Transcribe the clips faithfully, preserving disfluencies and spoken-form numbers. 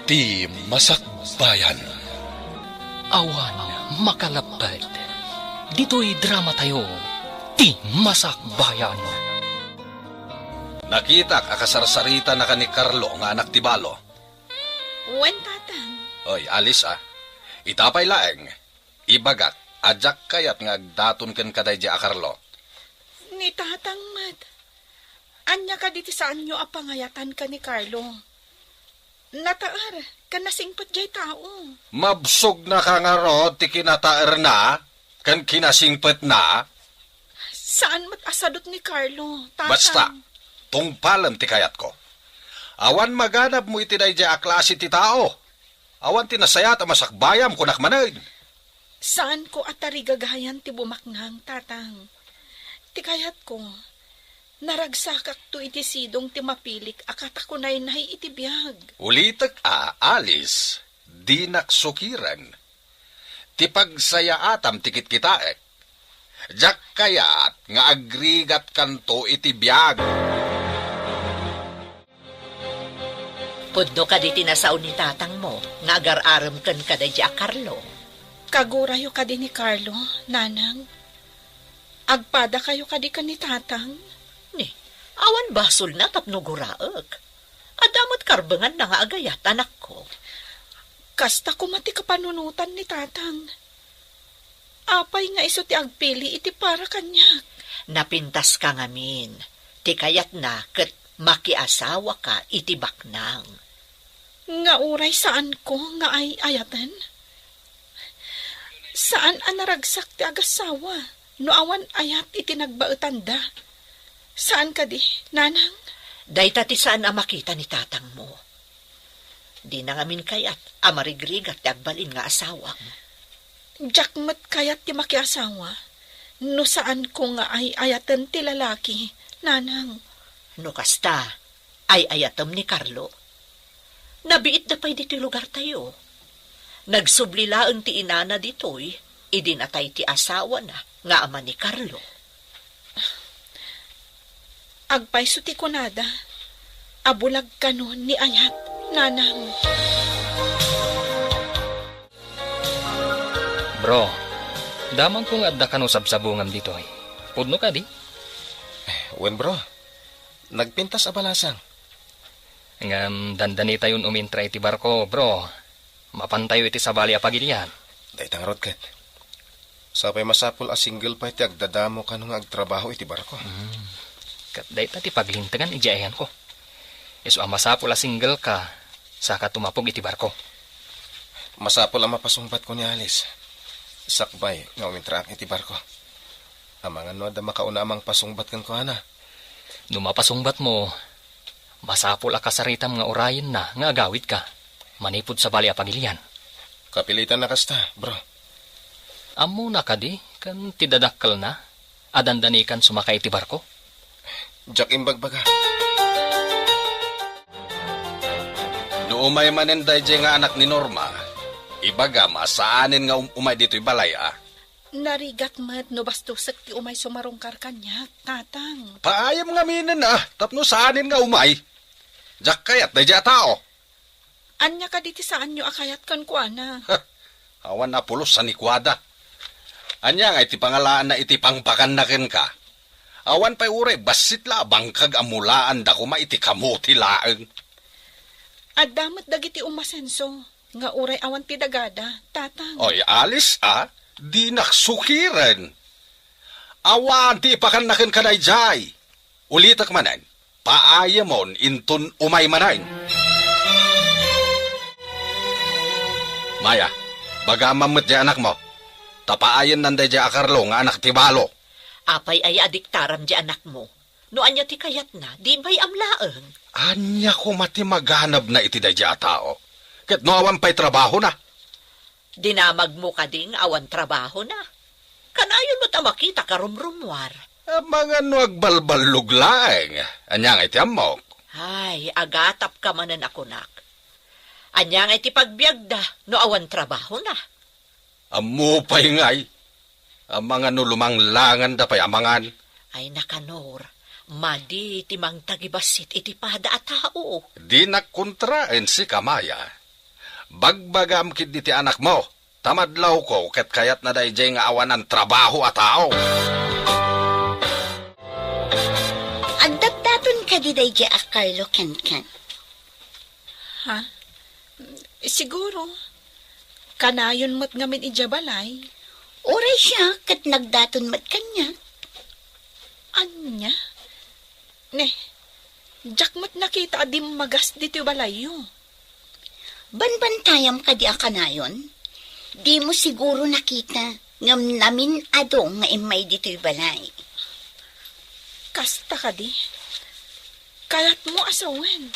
Ti Masakbayan. Awan makalapped. Ditoy dramatayo, Ti Masakbayan. Nakitak a kasarsarita na ka ni Carlo nga anak ti balo. Wen, Tatang. Oy, Alice, a. Ita pay laeng, ibagak a diak kayat nga agdaton kenka daydiay a Carlo. Ni Tatang met. Ania kadi ti saanyo a pangayatan ken ni Carlo? Nataer ken nasingpet diay tao. Mabsogna ka ngarud ti kinataerna ken kinasingpetna? Saan met a sadut ni Carlo, Tatang. Basta, tungpalem ti kayatko. Awan maganabmo iti daydiay a klase ti tao. Awan ti nasayaat a masakbayam, kunak manen. Saanko a tarigagayan ti bumaknang, Tatang. Ti kayatko, naragsakakto iti sidong ti mapilik a katakunaynay iti biag. Ulitek a, Alice, dinak sukiren. Ti pagsayaatam ti kitkitaek. Diak kayat nga agrigatkanto iti biag. Pudno kadi ti nasao ni tatangmo nga agar-arem kenka daydiay a Carlo? Kagurayo kadi ni Carlo, Nanang? Agpadakayo kadi ken ni Tatang? Ni, awan basolna tapno guraek. Adda met karbenganna nga agayat, anakko. Kasta koma ti kapanunotan ni Tatang. Apay nga isu ti agpili iti para kaniak? Napintaska ngamin. Ti kayatna ket makiasawaka iti baknang. Nga uray saanko nga ay-ayaten? Saan a naragsak ti agasawa no awan ayat iti nagbaetanda? Saan kadi, Nanang? Dayta ti saan a makita ni tatangmo. Dina ngamin kayat a marigrigat ti agbalin nga asawam. Diak met kayat ti makiasawa no saanko nga ay-ayaten ti lalaki, Nanang. No kasta, ay-ayatem ni Carlo. Nabiitda pay ditoy lugartayo. Nagsubli laeng ti inana ditoy idi natay ti asawana nga ama ni Carlo. Agpayso ti kunada a bulag kano ni ayat, Nanang. Bro, damagko nga adda kano sabsabungam ditoy. Pudno kadi? Wen, bro. Nagpintas a balasang. Ngem dandanitayon umintra iti barko, bro. Mapantayo iti sabali a pagilian. Dayta ngarud ket. Sapay masapul a single pay ti agdadamo kano nga agtrabaho iti barko. Hmm. Ket dayta ti paglintegan idiay ayanko. Isu a masapul a single ka, saka tumapog iti barko. Masapul a mapasungbatko ni Alice. Sakbay nga umintraak iti barko. Amangan no adda makauna a mangpasungbat kenkuana. No mapasungbatmo, masapul a kasaritam nga urayenna nga agawidka manipud sabali a pagilian. Kapilitan a kasta, bro. Ammona kadi ken ti dadakkelna a dandanikan sumaka iti barko? Diak imbagbaga. No umay manen daydiay nga anak ni Norma, ibagam a saanen nga um-, umay ditoy balay a. Narigat met no bastosek ti umay sumarungkar kaniak, Tatang. Paayam ngaminen a, tapno saanen nga umay. Diak kayat daydiay a tao. Ania kadi ti saanyo a kayat kenkuana? Ha, awan a pulos a ni kuada. Ania nga iti pangalaanna iti pangpakanna kenka? Awan pay uray bassit la a bangkag a mulaanda koma iti kamote laeng. Adda met dagiti umasenso nga uray awan ti dagada, Tatang. Oy, Alice, a, dinak sukiren. Awan ti ipakanna kenka daydiay. Ulitek manen, paayamon inton umay manen. Maya, bagamam met diay anakmo. Ta paayennan daydiay a Carlo nga anak ti balo. Apay aya a diktaram diay anakmo? No ania ti kayatna, di bay-am laeng. Ania koma ti maganabna iti daydiay a tao? Ket no awan pay trabahona? Dinamagmo kadi nga awan trabahona? Kanayon met a makita karumrumuar. Amangan no agbalballog laeng. Ania ngay ti ammok? Ay, agatapka manen a kunak. Ania ngay ti pagbiagda no awan trabahona? Ammo pay ngay. Amangan no lumanglanganda pay amangan. Ay, Nakanor, madi ti mangtagibassit iti pada a tao. Dinak kontraen sika, Maya. Bagbagam ketdi ti anakmo, ta madlawko ket kayatna daydiay nga awanan trabaho a tao. Agdatdaton kadi daydiay a Carlo kenkan? Ha? Siguro. Kanayon met ngamin idiay balay. Uray siak ket nagdaton met kaniak. Ania? Ne, diak met nakita a dimmagas ditoy balayyo. Banbantayam kadi a kanayon? Dimo siguro nakita, ngem namin-ado nga immay ditoy balay. Kasta kadi? Kayatmo a sawen,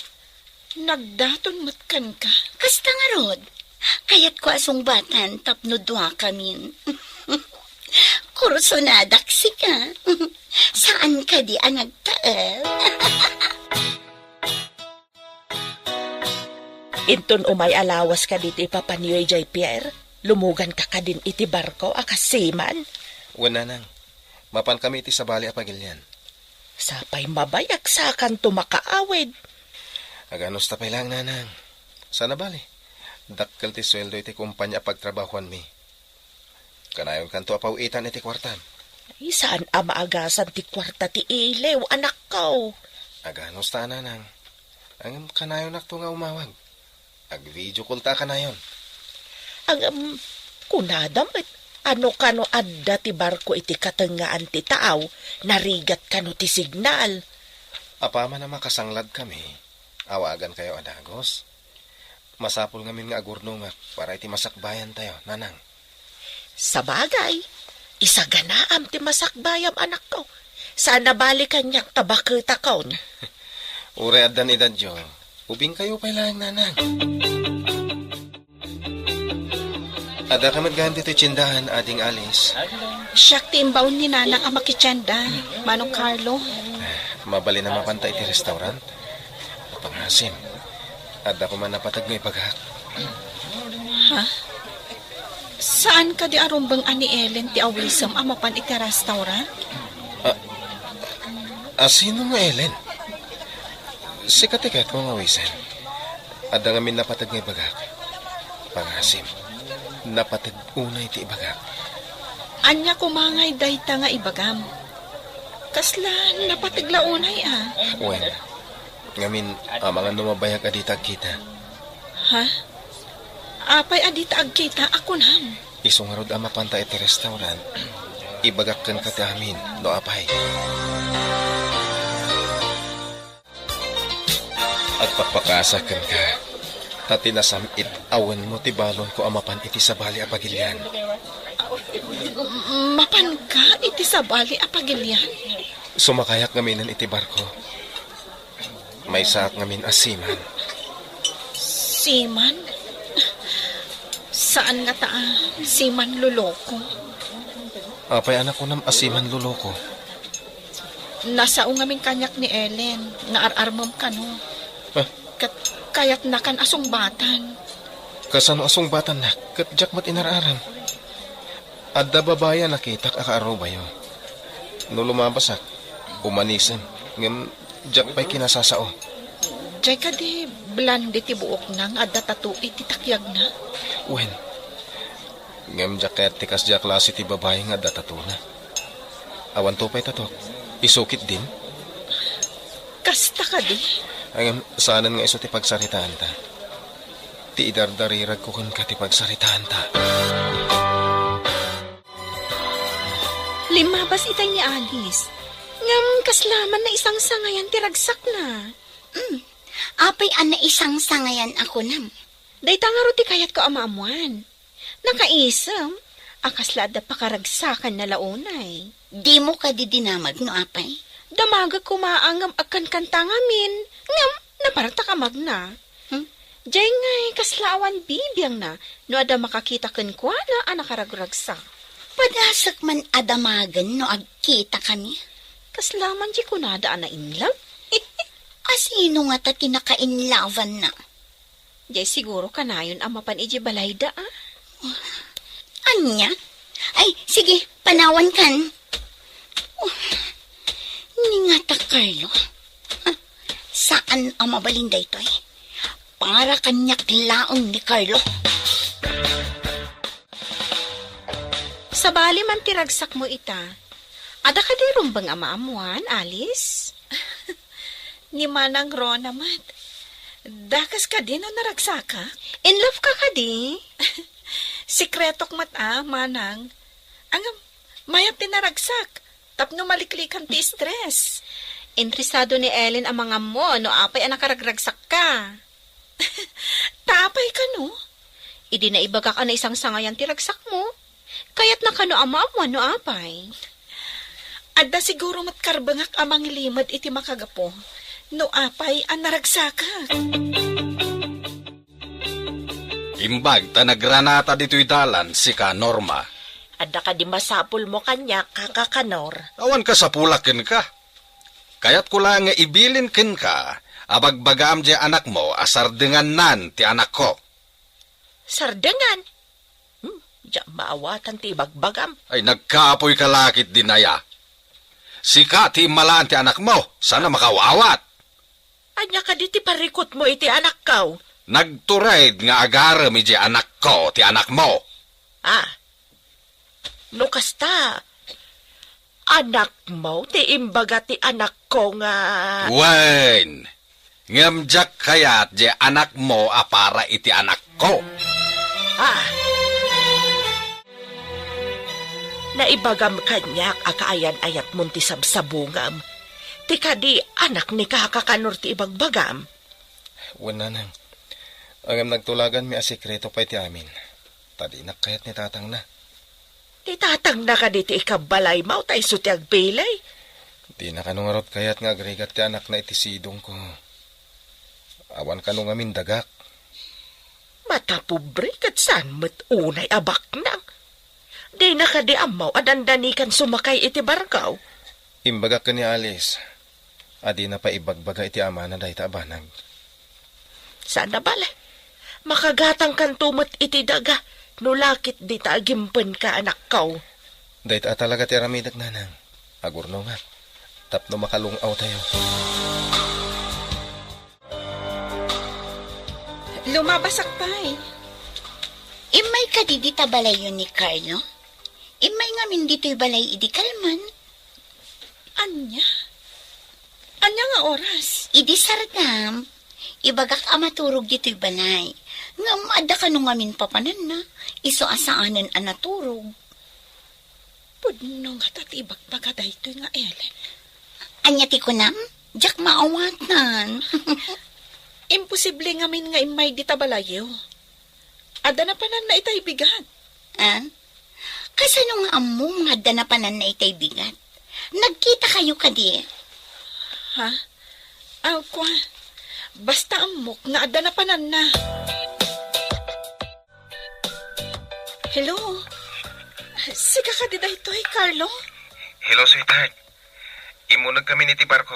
nagdaton met kenka? Kasta ngarud, kayatko a sungbatan tapno duakamin. Kursonadak sika. Saan kadi a nagtaed? Inton umay a lawas kadi ti ipapanyo idiay pier, lumuganka kadin iti barko a kas seaman? Wen, nanang. Mapankami iti sabali a pagilian. Sapay mabayag sakanto makaawid. Aganusta pay laeng, nanang. Saan a bale, dakkel ti sueldo iti kompania a pagtrabahoanmi. Kanayonkanto a paw-itan iti kuartam. Ay, saan a maagasan ti kuarta ti iliw, anakko. Aganusta, nanang. Ngem kanayonakto nga umawag. Ag-video call ta kanayon. Ngem, kunada met, ano kano adda ti barko iti katengngaan ti taaw, narigat kano ti signal? Apaman a makasangladkami, awagankayo a dagus. Masapul ngamin nga agurnongak para iti masakbayantayo, nanang. Sabagay, isaganaam ti masakbayam, anakko. Saan a bale kaniak ta baketakon. Uray addan edadyo, ubingkayo pay laeng, nanang. Addaka met gayam ditoy tiendahan, Ading Alice? Siak ti imbaon ni nanang a makitienda, Manong Carlo. Mabalin a mapanta iti restaurant? Pangasim, adda koma napateg nga ibagak. Ha? Saan kadi a rumbeng a ni Ellen ti awisem a mapan iti restaurant? A, a sino nga Ellen? Sika ti kayatko nga awisen. Adda ngamin napateg nga ibagak. Pangasim, napateg unay ti ibagak. Ania koma ngay dayta nga ibagam? Kasla napateg la unay a? Wen, ngamin, amangan no mabayag a dita agkita. Ha? Apay a dita agkita a kunam? Isu ngarud a mapanta iti restaurant, ibagak kenka ti amin, no apay. Agpakpakaasak kenka, ta ti nasam-it a wenmo ti balonko a mapan iti sabali a pagilian. Mapanka iti sabali a pagilian? Sumakayak ngaminen iti barko. Maysaak ngamin a seaman. Seaman? Saan ngata a seaman loloko? Apay a nakunam a seaman loloko? Nasao ngamin kaniak ni Ellen nga ar-armem kano. Ah. Ket kayatnakan a sungbatan. Kasano a sungbatannak ket diak met inar-aram? Adda babai a nakitak a kaarubayo. No lumabasak, umanisem, ngem diak pay kinasasao. Diay kadi blonde ti buokna nga adda tattoo iti takyagna? Wen, ngem diak kayat ti kasdiay a klase ti babai nga adda tattoo-na. Awanto pay tattoo-k. Isu ketdin? Kasta kadi? Ngem saanen nga isu ti pagsaritaanta. Ti idardariragko kenka ti pagsaritaanta. Limmabas itay ni Alice. Ngem kasla man naisangsangayan ti ragsakna. Mm. Apay a naisangsangayan a kunam? Dayta ngarud ti kayatko a maammuan. Nakaisem a kasla adda pakaragsakanna la unay. Dimo kadi dinamag no apay? Damagek koma a ngem agkankanta ngamin, ngem napartak a magna. Hmm? Diay ngay kasla awan bibiangna no adda makakita kenkuana a nakaragragsak. Padasek man a damagen no agkitakami. Kasla man diay kunada a na-in love? A sino ngata ti naka-in love-anna? Diay siguro kanayon a mapan idiay balayda a. Ania? Ay, sige, panawankan. Oh, ni ngata, Carlo. Saan a mabalin daytoy? Para kaniak laeng ni Carlo. Sabali man ti ragsakmo ita. Adda kadi rumbeng a maammoan, Alice? Ni Manang Rona met. Dakes kadi no naragsakak? In love ka kadi? Sekretok met a, Manang. Ngem, mayat ti naragsak. Tapno maliklikan ti stress. Interesado ni Ellen a mangammo no apay a nakaragragsakka. Ta apay kano? Idi naibagak a naisangsangayan ti ragsakmo, kayatna kano a maammoan no apay. Adda siguro met karbengak a mangilimed iti makagapu no apay a naragsakak. Imbag ta nagranata ditoy dalan sika, Norma. Adda kadi masapulmo kaniak, Kaka Kanor? Awan kasapulak kenka. Kayatko la nga ibilin kenka a bagbagaam diay anakmo a sardengannan ti anakko. Sardengan? Hmm, diak maawatan ti ibagbagam. Ay, nagkapoyka la ketdin aya. Sika ti immalaan ti anakmo, saan a makaawat. Ania kadi ti parikutmo iti anakko? Nagtured nga agarem idiay anakko ti anakmo. Ah, no kasta, anakmo ti imbaga ti anakko nga... Wen, ngem diak kayat diay anakmo a para iti anakko. Ah. Naibagam kaniak a kaayan-ayatmon ti sabsabungam. Ti kadi anak ni Kaka Kanor ti ibagbagam. Wen, Nanang. Ngem nagtulaganmi a sekreto pay ti amin. Ta dinak kayat ni tatangna. Ti tatangna kadi ti ikabbalaymo ta isu ti agbilin? Dina kano ngarud kayat nga agrigat ti anakna iti sidongko. Awan kano ngamin dagak. Matapobre ket saan met unay a baknang. Dina kadi ammo a dandanikan sumakay iti barko? Imbagak ken ni Alice a dina pay ibagbaga iti amana dayta a banag. Saan a bale. Makagatangkanto met iti daga no la ket dita agimpenka, anakko. Dayta a talaga ti aramidek, Nanang. Agurnongak tapno makalung-awtayo. Lumabasak pay. Immay kadi dita balayyo ni Carlo? Immay ngamin ditoy balay idi kalman. Ania? Ania nga oras? Idi sardam, ibagak a maturog ditoy balay. Ngem adda kano ngamin papananna, isu a saanen a naturog. Pudno ngata ti ibagbaga daytoy nga Ellen. Ania ti kunam? Diak maawatan. Imposible ngamin nga immay dita balayyo. Adda napananna itay bigat. Ah? Kasano nga ammom nga adda napananna itay bigat? Nagkitakayo kadi? Ha? Aw, kua. Basta ammok nga adda napananna. Hello? Sika kadi daytoy, Carlo? Hello, sweetheart. Immuneg kami iti barko.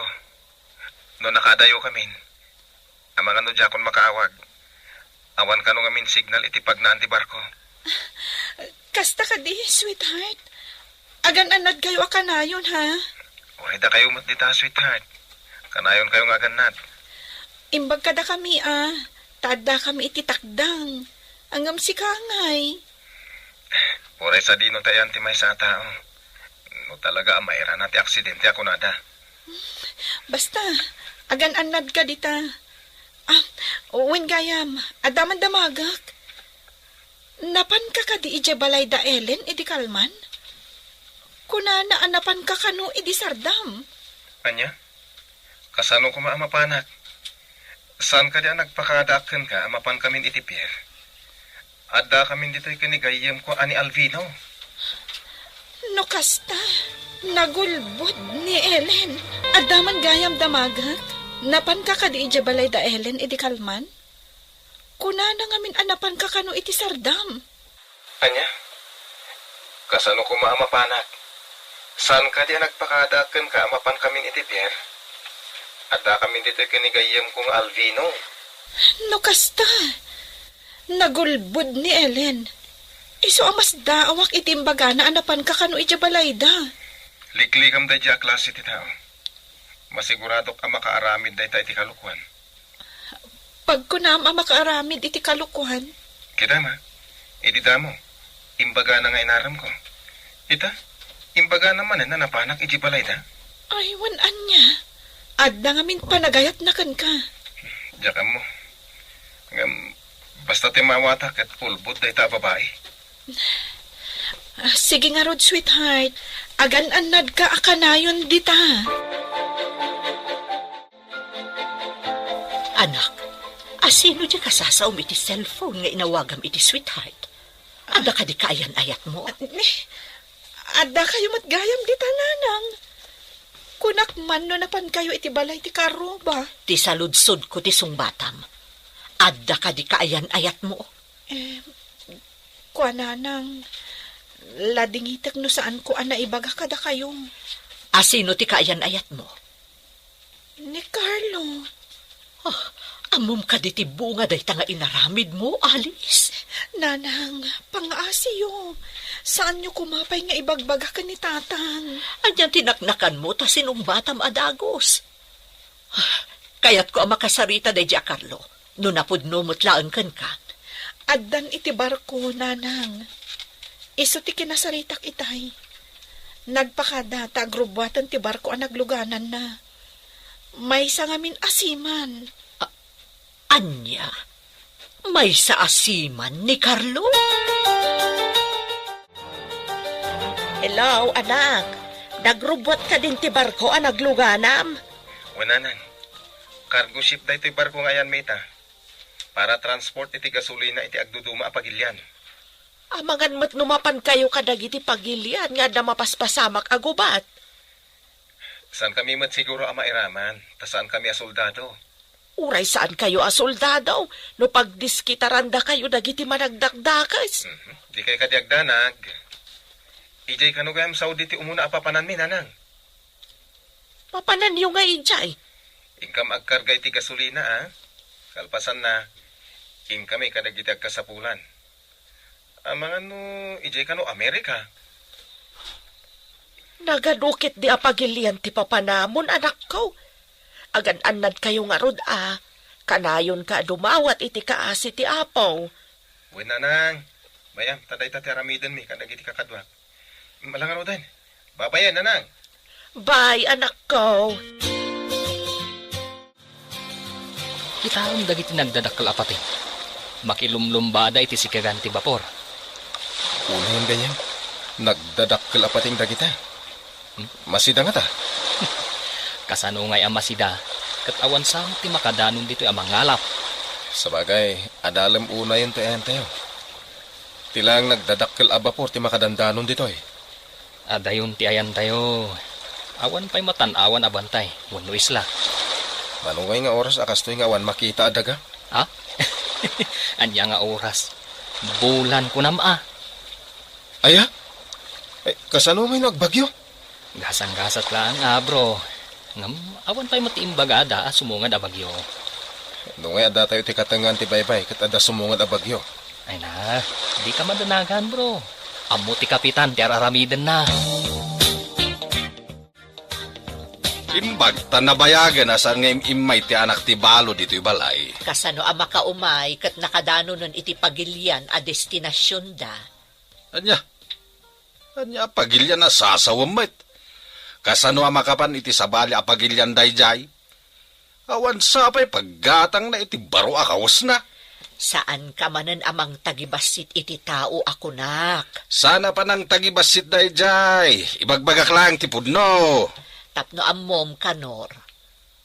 No nakaadayo kami, amangan no diakon makaawag. Awan kano ngamin signal iti pagnaan ti barko. Kasta kadi, sweetheart. Agan-annadkayo a kanayon, ha? Uray dakayo met dita, sweetheart. Kanayonkayo nga agannad. Imbag kadakami, a, ta addakami iti takdang. Ngem sika ngay. Uray sadino ta iyan ti maysa a tao. No talaga a mairana ti aksidente a kunada. Basta, agan-annadka dita. Ah, wen gayam, adda man damagek. Napanka kadi idiay balay da Ellen idi kalman? Kunana a napanka kano idi sardam. Ania? Kasano koma a mapanak? Saan kadi a nagpakadaak kenka a mapankamin iti pier? Addakamin ditoy ken ni gayyemko a ni Alvino. No kasta, nagulbod ni Ellen. Adda man gayam damagek. Napanka kadi idiay balay da Ellen idi kalman? Kunana ngamin a napanka kano iti sardam. Ania? Kasano koma a mapanak? Saan kadi a nagpakadaak kenka a mapankamin iti pier? Addakamin ditoy ken ni gayyemko nga Alvino. No kasta, nagulbod ni Ellen. Isu a masdaawak iti imbagana a napanka kano idiay balayda. Liklikam daydiay a klase ti tao. Masiguradok a makaaramid dayta iti kalokuan. Pagkunam a makaaramid iti kalokuan. Kita, ma. Idi damo, imbagana nga inaramko. Ita, imbagana manen a napanak iti balayda. Ay, wen ania. Adda ngamin panagayatna kenka. Diak ammo. Ngem, basta ti mawata ket ulbod dayta a babai. Ah, sige ngarud, sweetheart. Agan-annadka a kanayon dita. Anak, asino di kasasaom iti cellphone nga inawagam iti sweetheart? Adda kadi kaayan-ayatmo? Ni, adda kayo met gayam dita, nanang. Kunak man no napan kayo iti balay ti karuba. Ti saludsodko ti sungbatam. Adda kadi kaayan-ayatmo? Eh, kuananang, ladingitek no saanko a naibaga kadakayo. Asino ti kaayan-ayatmo? Ni Carlo. Ah, ammom kadi ti bunga dayta nga inaramidmo, Alice? Nanang, pangaasiyo. Saanyo koma pay nga ibagbaga ken ni Tatang. Ania ti naknakanmo ta sinungbatam a dagus? Ah, kayatko a makasarita daydi a Carlo. No napudno met laeng kenka. Addan iti barko, nanang. Isu ti kinasaritak itay. Nagpakada ta agrubbuaten ti barko a naglugananna. Maysa ngamin a seaman. A-, ania? Maysa a seaman ni Carlo? Hello, anak. Nagrubbuat kadin ti barko a nagluganam? Wen, nanang. Cargo ship daytoy barko nga ayanmi ita. Para transport iti gasolina iti agduduma a pagilian. Amangan met no mapan kayo kadagiti pagilian nga adda mapaspasamak a gubat. Saan kami met siguro a mairaman, ta saan kami a soldado. Uray saan kayo a soldado, no pagdiskitaranda kayo dagiti managdakdakes. Mhm. Di kay kadi agdanag. Ijay kano gayam Saudi ti umuna a papananmi, nanang? Papananyo nga ijay? Inkam agkarga iti gasolina, a? Kalpasanna, inkami kadagiti agkasapulan. Amangan no ijay kano Amerika. Nagadu ketdi a pagilian ti papanamon, anakko. Agan-annad kayo ngarud a kanayonka a dumawat iti kaasi ti Apo. Wen, nanang. Mayam, ta dayta ti aramidenmi kadagiti kakaduak. Malangan uden. Babayen, nanang. Bye, anakko. Kitaem dagiti nagdadakkel a pateng. Makilumlumbada iti sikegan ti bapor. Unayen gayam, nagdadakkel a pateng dagita. Hmm? Masida ngata? Kasano ngay a masida? Ket awan sa met ti makadanon ditoy a mangalap. Sabagay, adalem unayen ti ayantayo. Ti laeng nagdadakkel a bapor ti makadandanon ditoy. Adayon ti ayantayo. Awan pay matan-awan a bantay wenno isla. Mano ngay nga oras a kastoy nga awan makita a daga? Ha? Ania nga oras? Bulan kunam a. Aya? Eh, kasano ngay no agbagyo? Gasang-gasat laeng a, bro. Ngem, awan pay met ti imbagada a sumungad a bagyo. No ngay adda tayo ti katengngaan ti baybay ket adda sumungad a bagyo. Ay na, dika madanagan, bro. Ammo ti kapitan ti ar-aramidenna. Imbag ta nabayagen a saan nga im-immay ti anak ti balo ditoy balay. Kasano a makaumay ket nakadanonen iti pagilian a destinasionda? Ania? Ania a pagilian a sasawem met? Kasano a makapan iti sabali a pagilian daydiay? Awan sa pay paggatangna iti baro a kawesna. Saanka manen a mangtagibassit iti tao a kunak. Saan a panangtagibassit daydiay? Ibagbagak laeng ti pudno. Tapno ammom, Kanor.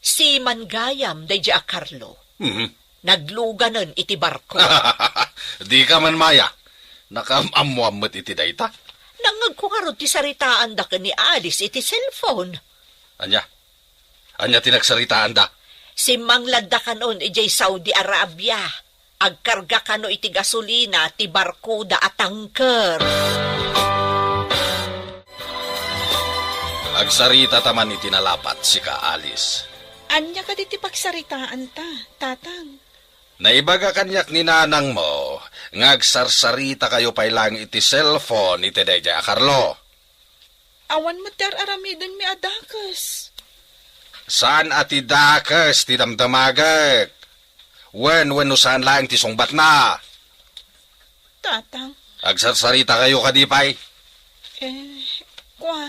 Seaman gayam daydiay a Carlo. Mhm. Nagluganen iti barko. Dika man, Maya. Nakaam-ammoam met iti dayta. Nangngegko ngarud ti saritaanda ken ni Alice iti cellphone. Ania? Ania ti nagsaritaanda? Simmangladda kanon idiay Saudi Arabia. Agkarga kano iti gasolina ti barkoda a tanker. Agsarita ta man iti nalapat, sika, Alice. Ania kadi ti pagsaritaanta, Tatang? Naibaga kaniak ni nanangmo nga agsarsarita kayo pay laeng iti cellphone iti daydiay a Carlo. Awan met ti ar-aramidenmi a dakes. Saan a ti dakes ti damdamagek. Wen, wenno saan laeng ti sungbatna? Tatang. Agsarsarita kayo kadi pay? Eh, kwa,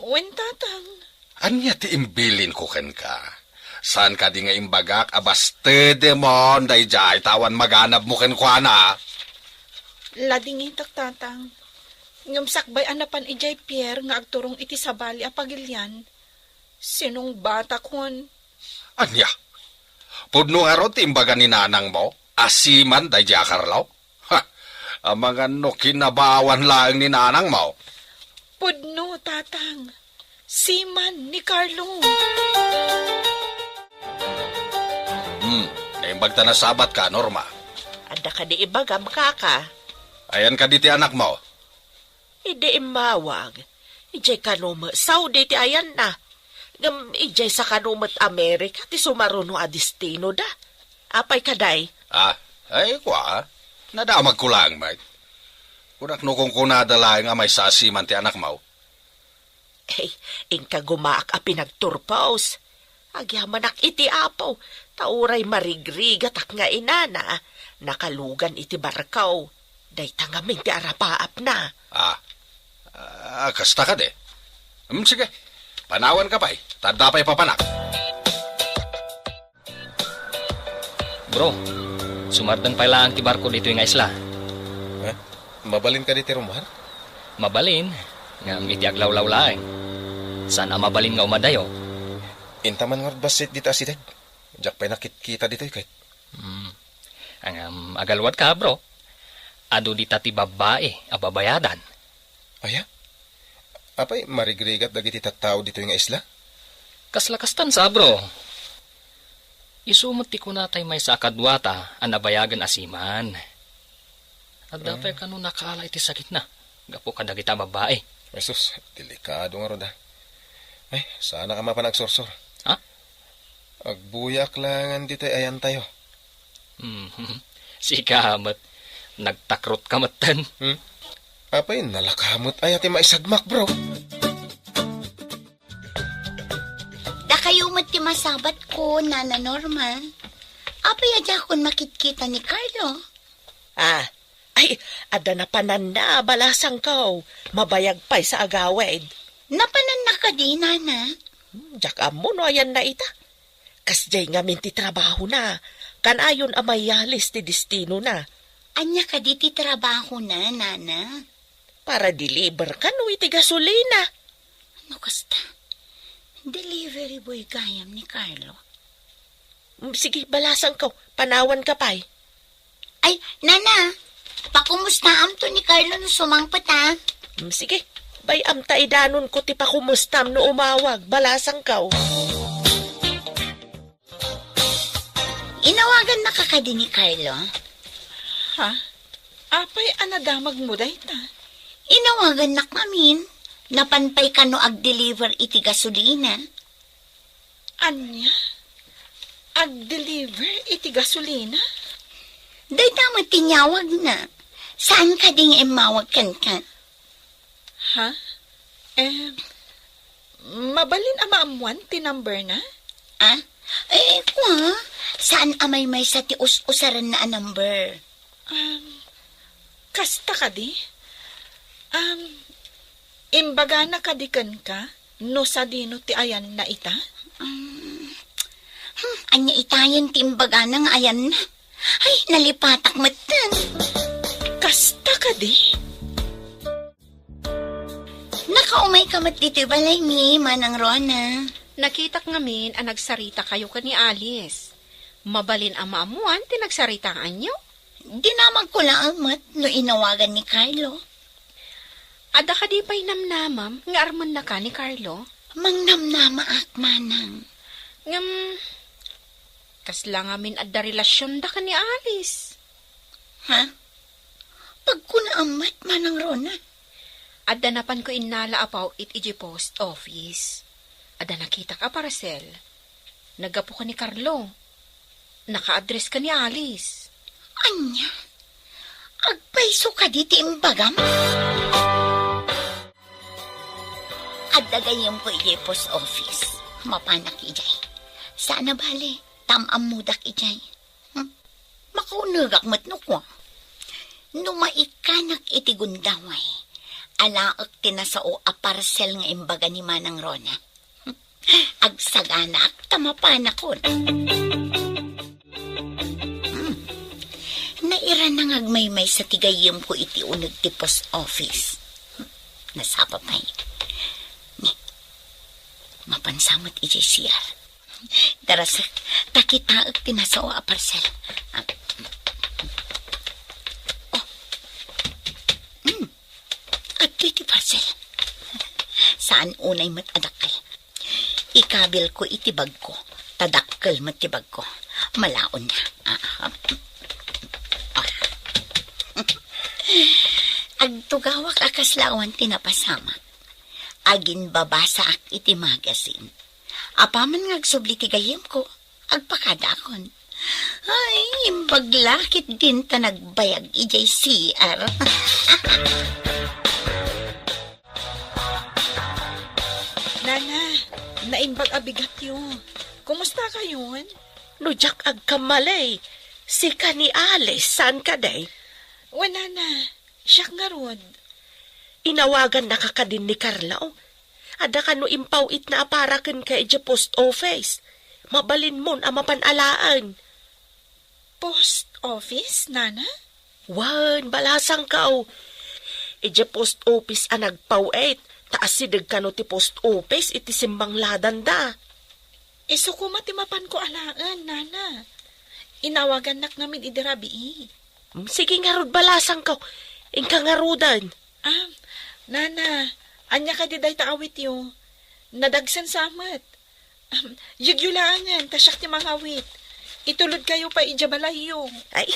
wen, Tatang. Ania ti imbilinko kenka? Saan kadi nga imbagak a bastedemon daydiay ta awan maganabmo kenkuana? Ladingitak, Tatang. Ngem sakbay a napan idiay pier nga agturong iti sabali a pagilian, sinungbatakon. Ania? Pudno ngarud ti imbaga ni nanangmo a seaman daydiay a Carlo? Ha! Amangan no kinabawan laeng ni nanangmo. Pudno, Tatang. Seaman ni Carlo. Hmm, naimbag ta nasabat ka, Norma. Adda kadi ibagam, kaka? Ayan kadi ti anakmo? Idi immawag, idiay kano met Saudi ti ayanna. Ngem idiay sa kano met Amerika ti sumaruno a destinoda. Apay kadi? Ah, ay, kua, nadamagko laeng met. Kunak no kunkunada laeng a maysa a seaman ti anakmo. Ay, inka gumaak a pinagturpos. Agyamanak iti Apo, ta uray marigrigatak nga inana, nakalugan iti barko. Dayta ngamin ti arapaapna. Ah, ah, kasta kadi. Hmm, sige, panawanka pay, ta adda pay papanak. Bro, sumardeng pay laeng ti barko ditoy nga isla. Eh? Mabalin kadi ti rummuar? Mabalin, ngem iti aglawlaw laeng. Saan a mabalin nga umadayo. Inta man ngarud bassit dita asideg. Diak pay nakitkita ditoy ket. Hmm. Ngem agaluadka, bro. Adu dita ti babbai a babayadan. Aya? Apay, marigrigat dagiti tattao ditoy nga isla? Kasla kastan sa, bro. Isu met ti kuna tay maysa a kaduata a nabayagen a seaman. Adda pay kano nakaala iti sakitna gapu kadagita a babbai. Jesus, delikado ngarud, ah. Ay, saanak a mapan agsursor. Ha? Agbuyaak laengen ditoy ayantayo. Hmm, sika met, nagtakrotka metten. Hmm? Apay, nalaka met aya ti maisagmak, bro? Dakayo met ti masabatko, Nana Norma. Apay a diakon makitkita ni Carlo? Ah, ay, adda napananna, balasangko. Mabayag pay sa agawid. Napananna kadi, Nana? Hmm, diak ammo no ayanna ita. Kasdiay ngamin ti trabahona. Kanayon a mayalis ti destinona. Ania kadi ti trabahona, Nana? Para deliver kano iti gasolina. No kasta, delivery boy gayam ni Carlo. Mm, sige, balasangko. Panawanka pay. Ay, Nana, pakumustaamto ni Carlo no sumangpet, a. Mm, sige, bay-am ta idanonko ti pakumustam no umawag. Balasangko. Inawagannaka kadi ni Carlo? Ha? Apay a nadamagmo dayta? Inawagannak ngamin. Napan pay kano agdeliver iti gasolina. Ania? Agdeliver iti gasolina? Dayta met ti inyawagna. Saan kadi nga immawag kenka? Ha? Eh, mabalin a maammuan ti number na? Ah? Eh, kua, saan a maymaysa ti us-usaranna a number? Um, kasta kadi? Um, imbagana kadi kenka no sadino ti ayanna ita? Um, hmm, ania itayen ti imbagana nga ayanna? Ay, nalipatak metten. Kasta kadi? Nakaumayka met ditoy balaymi, Manang Rona. Nakitak ngamin a nagsaritakayo ken ni Alice. Mabalin a maammuan ti nagsaritaanyo? Dinamagko laeng met no inawagan ni Carlo. Adda kadi pay namnamam nga armennaka ni Carlo? Mangnamnamaak, Manang. Ngem, kasla ngamin adda relasionda ken ni Alice? Ha? Pagkunaam met, Manang Rona. Adda napanko innala a paw-it idiay post office. Adda nakitak a parcel. Naggapu ken ni Carlo. Naka-address ken ni Alice. Ania? Agpayso kadi ti imbagam? Adda gayyemko idiay post office. Mapanak idiay. Saan a bale, ta am-ammodak idiay. Makaunegak met no kua. No maikkanak iti gundaway, alaek ti nasao a parsel nga imbaga ni Manang Rona. Agsaganaak ta mapanakon. Hmm. Nairana nga agmaymaysa ti gayyemko iti uneg ti post office. Nasapa pay. Ni, mapansa met idiay C R. Darasek, ta kitaek ti nasao a parsel. Ah. Oh. Hmm. Adtoy ti parsel. Saan unay met a dakkel. Ikabilko iti bagko. Ta dakkel met ti bagko. Malaonna. Ah, ah. Ah. Agtugawak a kasla awan ti napasamak. Aginbabasaak iti magazine. Apaman nga agsubli ti gayyemko, agpakadaakon. Ay, imbag la ketdin ta nagbayag idiay C R. Nana, naimbag a bigatyo. Kumusta kayon? No diak agkamali, sika ni Alice, saan kadi? Wen, Nana, siak ngarud. Inawagannaka kadin ni Carlo? Adda kano impaw-itna a para kenka idiay post office. Mabalinmon a mapan alaen. Post office, Nana? Wen, balasangko. Idiay post office a nagpaw-it, ta asideg kano ti post office iti simbangladanda. Isu koma ti mapanko alaen, Nana. Inawagannak ngamin idi rabii. Mm, sige ngarud, balasangko. Inka ngaruden. Ah, Nana, ania kadi dayta awityo? Nadagsen sa met. Ahem, yegyo laengen, ta siak ti mangawit. Itulodkayo pay idiay balayyo. Ay,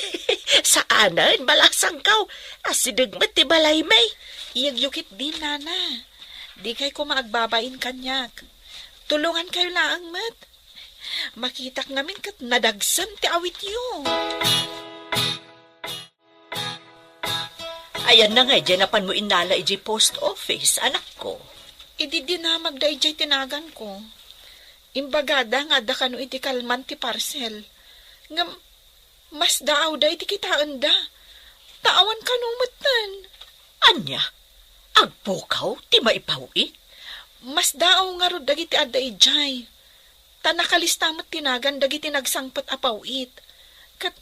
saanen, balasangko. Asideg met ti balaymi. Yegyo ketdin, Nana. Dikay koma agbabain kaniak. Tulongankayo laeng met. Makitak ngamin ket nadagsen ti awityo. Ayanna ngay diay napanmo innala idiay post office, anakko? Idi dinamagda idiay tinaganko, imbagada nga adda kano iti kalman ti parcel. Ngem, masdaawda iti kitaenda. Ta awan kano metten. Ania? Agpukaw ti maipaw-it? Masdaaw ngarud dagiti adda idiay. Ta nakalista met ti nagan dagiti nagsangpet a paw-it. Ket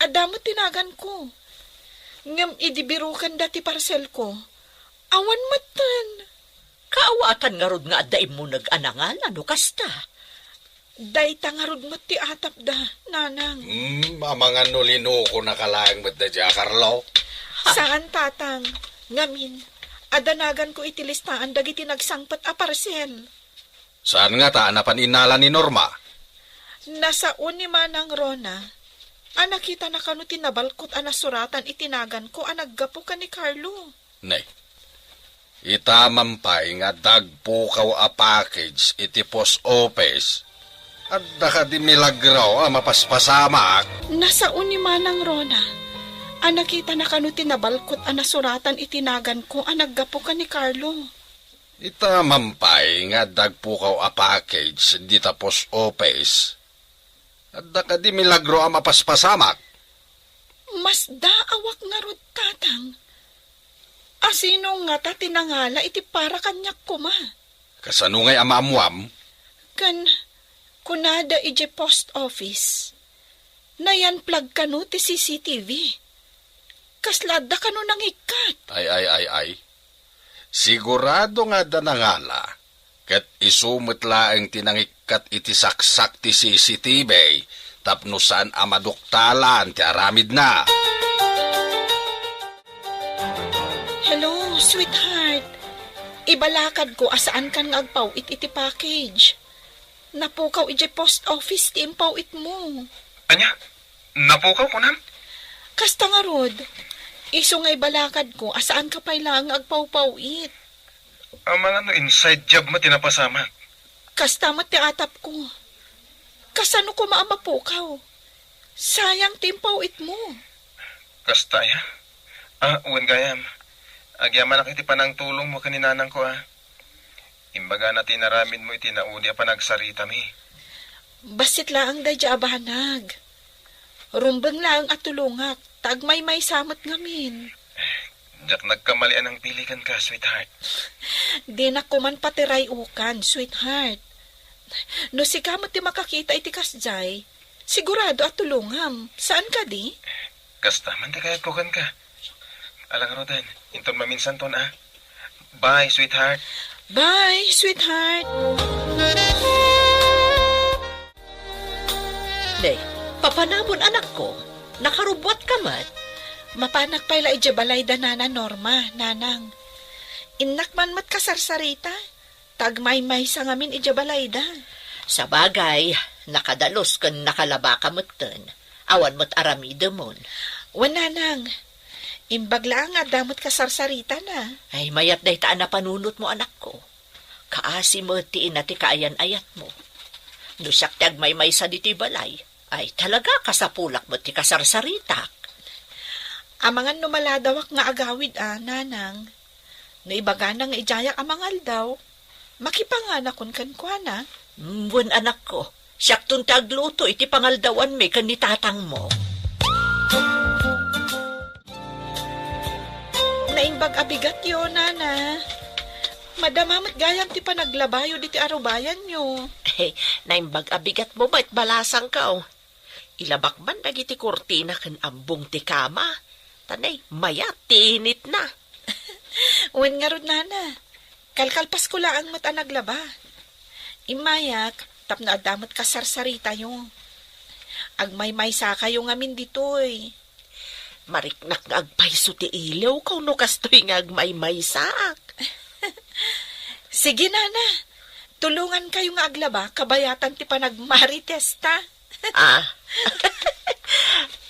adda met ti naganko. Ngem idi birukenda ti parcelko, awan metten. Kaawatan ngarud nga adda immuneg a nangala no kasta? Dayta ngarud met ti atapda, Nanang. Hmm, amangan no linukonaka laeng met daydiay a Carlo? Saan, Tatang. Ngamin, adda naganko iti listaan dagiti nagsangpet a parcel. Saan ngata a napan innala ni Norma? Nasao ni Manang Rona a nakitana kano ti nabalkot a nasuratan iti naganko a naggapu ken ni Carlo. Ne, ita man pay nga adda agpukaw a package iti post office. Adda kadi milagro a mapaspasamak? Nasao ni Manang Rona a nakitana kano ti nabalkot a nasuratan iti naganko a naggapu ken ni Carlo. Ita man pay nga adda agpukaw a package dita post office. Adda kadi milagro a mapaspasamak? Masdaawak ngarud, Tatang. Asino ngata ti nangala iti para kaniak koma? Kasano ngay a maammuam? Ken kunada idiay post office, nayan-plug kano ti C C T V. Kasla adda kano nangikkat? Ay, ay, ay, ay. Sigurado nga adda nangala, ket isu met laeng ti nangikkat iti saksak ti C C T V tapno saan a maduktalan ti aramidna. Hello, sweetheart. Ibalakadko a saankan nga agpaw-it iti package. Napukaw idiay post office ti impaw-itmo. Ania? Napukaw, kunam? Kasta ngarud, isu nga ibalakadko a saanka pay laeng nga agpawpaw-it. Amangan no inside job met ti napasamak. Kasta met ti atapko. Kasano koma a mapukaw? Sayang ti impaw-itmo. Kasta aya? Ah, wen gayam. Agyamanak iti panangtulongmo ken ni nanangko, ah. Imbagana ti inaramidmo iti naudi a panagsaritami. Bassit laeng daydiay a banag. Rumbeng laeng a tulongak, ta agmaymaysa met ngamin. Diak nagkamalian a nangpili kenka, sweetheart. Dinak koma pati ray-ukan, sweetheart. No sika met ti makakita iti kasdiay, sigurado a tulongam. Saan kadi? Kasta man ti kayatko kenka. Ala ngaruden, inton maminsanton, a. Bye, sweetheart. Bye, sweetheart. Ne, papanamon, anakko. Nakarubbuatka met. Mapanak pay la idiay balay da Nana Norma, Nanang. Innak man met kasarsarita, ta agmaymaysa ngamin idiay balayda. Sabagay, nakadalus ken nakalabaka metten. Awan met aramidemon. Wen, Nanang, imbag laeng nga adda met kasarsaritana. Ay, mayat dayta a napanunotmo, anakko. Kaasi met ti ina ti kaayan-ayatmo. No siak ti agmaymaysa ditoy balay, ay, talaga, kasapulak met ti kasarsaritak. Amangan no maladawak nga agawid a, Nanang. No ibagana nga idiayak a mangaldaw, makipanganakon kenkuana. Mm, wen, anakko, siakton ti agluto iti pangaldawanmi ken ni tatangmo. Naimbag a bigatyo, Nana. Madama met gayam ti panaglabayo diti arubayanyo. Naimbag a bigatmo met, balasangko. Ilabak man dagiti kurtina ken abbong ti kama. Ta ne, mayat ti initna. Wen ngarud, Nana, kalkalpasko laeng met a naglaba. Immayak tapno adda met kasarsaritatayo. Agmaymaysakayo ngamin ditoy. Mariknak nga agpayso ti iliwko no kastoy nga agmaymaysaak. Sige, Nana. Tulongankayo nga aglaba kabayatan ti panagmaritesta. Ah.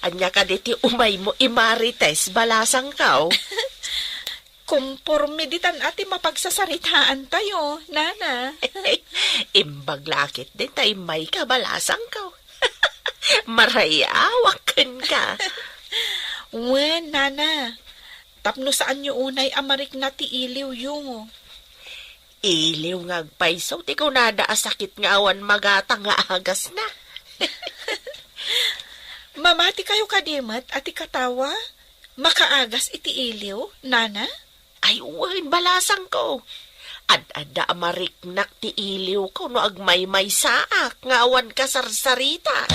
Ania kadi ti umaymo imarites, balasangko? Komporme ditan a ti mapagsasaritaantayo, Nana. Imbag la ketdin ta immayka, balasangko. Marayawak kenka. Wen, Nana, tapno saanyo unay a marikna ti iliwyo. Iliw nga agpayso ti kunada a sakit nga awan magatang nga agasna. Mamatikayo kadi met a ti katawa makaagas iti iliw, Nana? Ay, wen, balasangko. Ad-adda a mariknak ti iliwko no agmaymaysaak nga awan kasarsarita.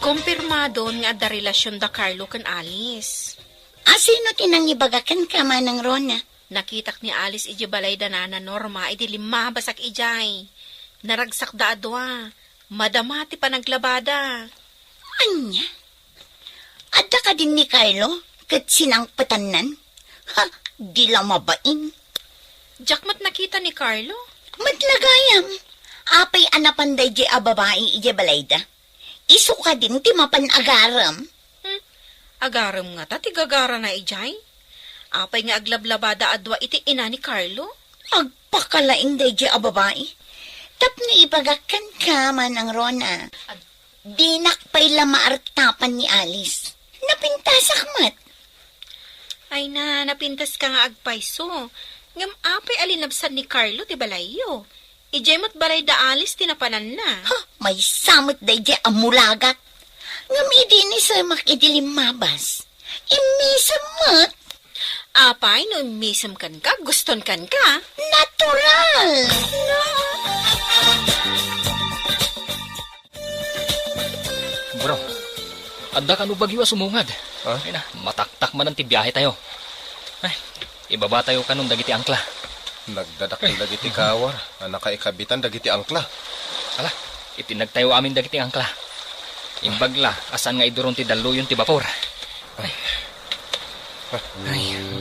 Kumpirmadon nga adda relasion da Carlo ken Alice. A, sino ti nangibaga kenka, Manang Rona? Nakitak ni Alice idiay balay da Nana Norma idi limmabasak idiay. Naragsakda a dua. Madama ti panaglabada. Ania? Adda kadin ni Carlo ket sinangpetannan? Ha, di la mabain. Diak met nakita ni Carlo. Met la gayam, apay a napan daydiay a babai idiay balayda? Isu kadin ti mapan agarem? Hmm, agarem ngata ti gagarana idiay? Apay nga aglablabada a dua iti ina ni Carlo? Agpakalaing daydiay a babai. Tapno ibagak kenka, Manang Rona. Dinak pay la maartapan ni Alice. Napintasak met. Ay na, napintaska nga agpayso. Ngem apay a linabsan ni Carlo ti balayyo? Idiay met balay da Alice ti napananna. Ha, maysa met daydiay a mulagat. Ngem idi ni Semak idi limmabas, immisem met. Apay, no immisem kenka, guston kenka? Natural! Bro, adda kano bagyo a sumungad? Ha? Ay na, mataktak manen ti biahe tayo. Ay, ibaba tayo kanon dagiti angkla. Nagdadakkel dagiti kawar a nakaikabitan dagiti angkla. Ala, itinnag tayo amin dagiti angkla. Imbag la a saan nga iduron ti dalluyon ti bapor. Ay.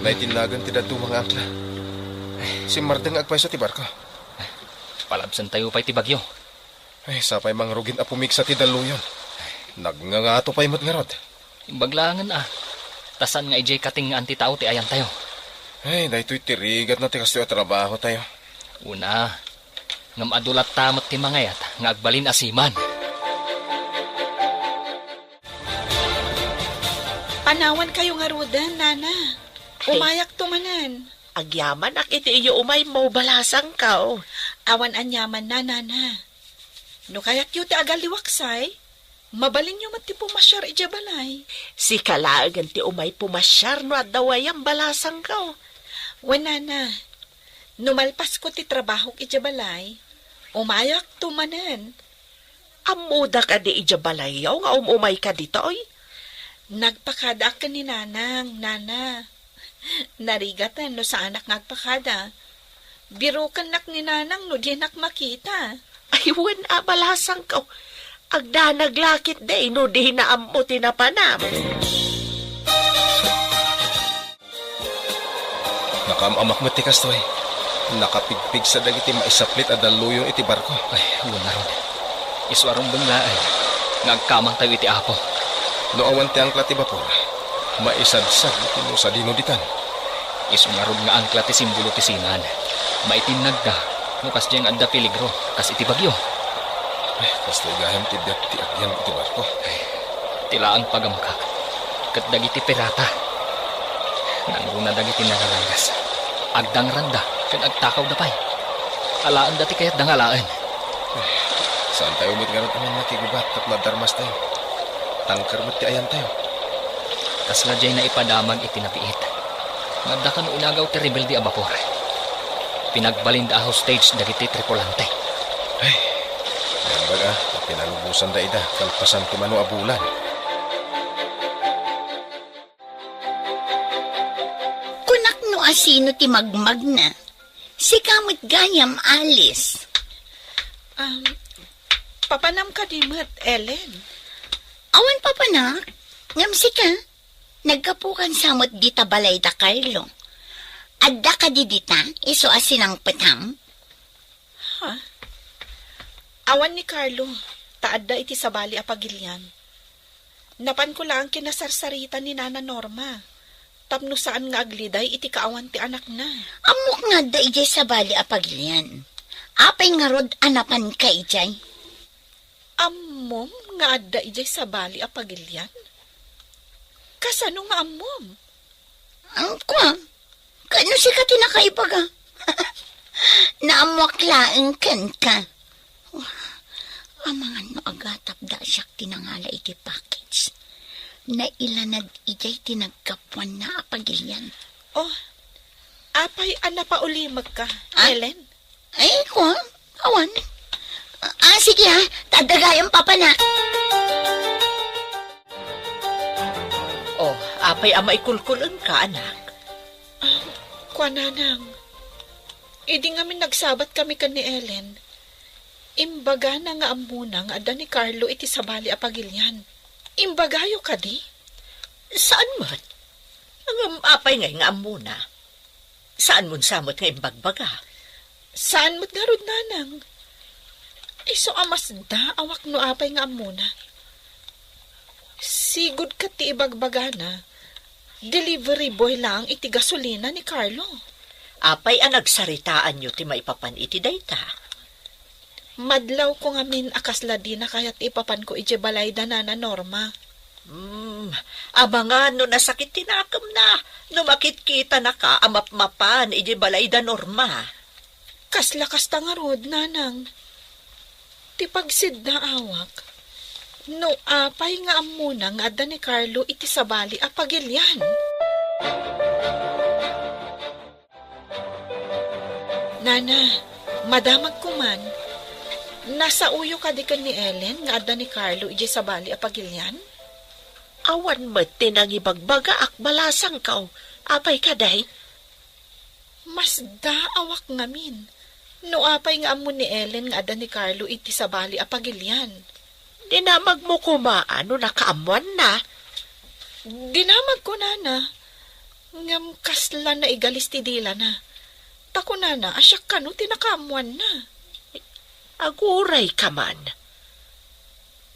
Naitinnagan ti dadduma nga angkla. Simmardeng nga agpayso ti barko. Palabsen tayo pay ti bagyo. Ay, sapay mangrugin a pumigsa ti dalluyon. Nagngangato pay met ngarud. Imbag laengen a. Ta saan nga idiay katengngaan ti tao ti ayantayo. Ay, daytoy ti rigatna ti kastoy a trabahotayo. Una, ngem adu latta met ti mangayat nga agbalin a seaman. Panawankayo ngaruden, Nana. Ay. Umayakto manen. Agyamanak iti iyo umaymo, balasangko. Awan aniamanna, Nana. No kayatyo ti agalliwaksay, Mabalinyo met ti pumasiar idiay balay. Sika laengen ti umay pumasiar no adda wayam, balasangko. Wen, nana, no malpasko ti trabahok idiay balay, umayakto manen. Ammoda kadi idiay balayyo nga um-umayka ditoy? Nagpakadaak ken ni nanang, nana. Narigaten no saanak nga agpakada. Birokennak ni nanang no dinak makita. Ay, wen a, balasangko. Agdanag la ketdi no dina ammo ti napanam. Nakaam-amak met ti kastoy. Nakapigpigsa dagiti maisaplit a dalluyon iti barko. Ay, wen ngarud. Isu a rumbeng laeng nga agkamangtayo iti Apo. No awan ti angkla ti bapor, maisadsad no sadino ditan. Isu ngarud nga angkla ti simbolo ti sinan. Maitinnagda no kasdiay nga adda peligro, kas iti bagyo. Ay, kastoy gayam ti biag ti agyan iti barko. Ay, ti laeng pagamkak ket dagiti pirata. Nangruna dagiti nararangas. Agdangranda ken agtakawda pay. Alaenda ti kayatda nga alaen. Saantayo met ngarud a mannakigubat tapno adda armastayo. Tangker met ti ayantayo. Kasla diay naipadamag iti nabiit nga adda kano inagaw ti rebelde a bapor. Pinagbalinda a hostage dagiti tripulante. Ay, naimbag a, ta pinalubosanda ida kalpasan ti mano a bulan. Kunak no asino ti magmagna. Sika met gayam, Alice. Um, papanam kadi met, Ellen? Awan papanak, ngem sika, naggapukan sa met dita balay da Carlo. Adda kadi dita, isu a sinangpetam? Ha? Awan ni Carlo, ta adda iti sabali a pagilian. Napanko laeng kinasarsarita ni Nana Norma, tapno saan nga agliday iti kaawan ti anakna. Ammok nga adda idiay sabali a pagilian. Apay ngarud a napanka idiay? Ammom nga adda idiay sabali a pagilian? Kasano nga ammom? Ang kua, kano sika ti nakaibaga? Naammoak laeng kenka. Amangan no agatapda a siak ti nangala iti package. Nailanad idiay ti naggapuanna a pagilian. Oh, apay a napaulimekka, Ah? Ellen? Ay, ko, awan. Ah, sige ha, ta adda gayam papanak. Oh, apay a maikulkul-engka, anak? Ah, kua, nanang. Idi ngamin nagsabat kami ken ni Ellen, imbagana nga ammona nga adda ni Carlo iti sabali a pagilian. Imbagayo kadi? Saan met? Ngem apay ngay nga ammona? Saanmon sa met nga imbagbaga? Saan met ngarud, nanang. Isu a masdaawak no apay nga ammona. Sigud ket ti ibagbagana, delivery boy laeng iti gasolina ni Carlo. Apay a nagsaritaanyo ti maipapan iti dayta? Madlawko ngamin a kasla dina kayat ti ipapanko idiay balay da Nana Norma. Hmm, amangan no nasakit ti nakemna, no makitkitanaka a mapmapan idiay balay da Norma. Kasla kasta ngarud, nanang. Ti pagsiddaawak, no apay nga ammona nga adda ni Carlo iti sabali a pagilian. Nana, madamagko man. Nasaoyo kadi ken ni Ellen nga adda ni Carlo idiay sabali a pagilian? Awan met ti nangibagbagaak, balasangko. Apay kadi? Masdaawak ngamin no apay nga ammo ni Ellen nga adda ni Carlo iti sabali a pagilian. Dinamagmo koma no nakaammoanna? Dinamagko, nana. Ngem kasla naigalis ti dilana. Ta kunana a siak kano ti nakaammoanna. Agurayka man.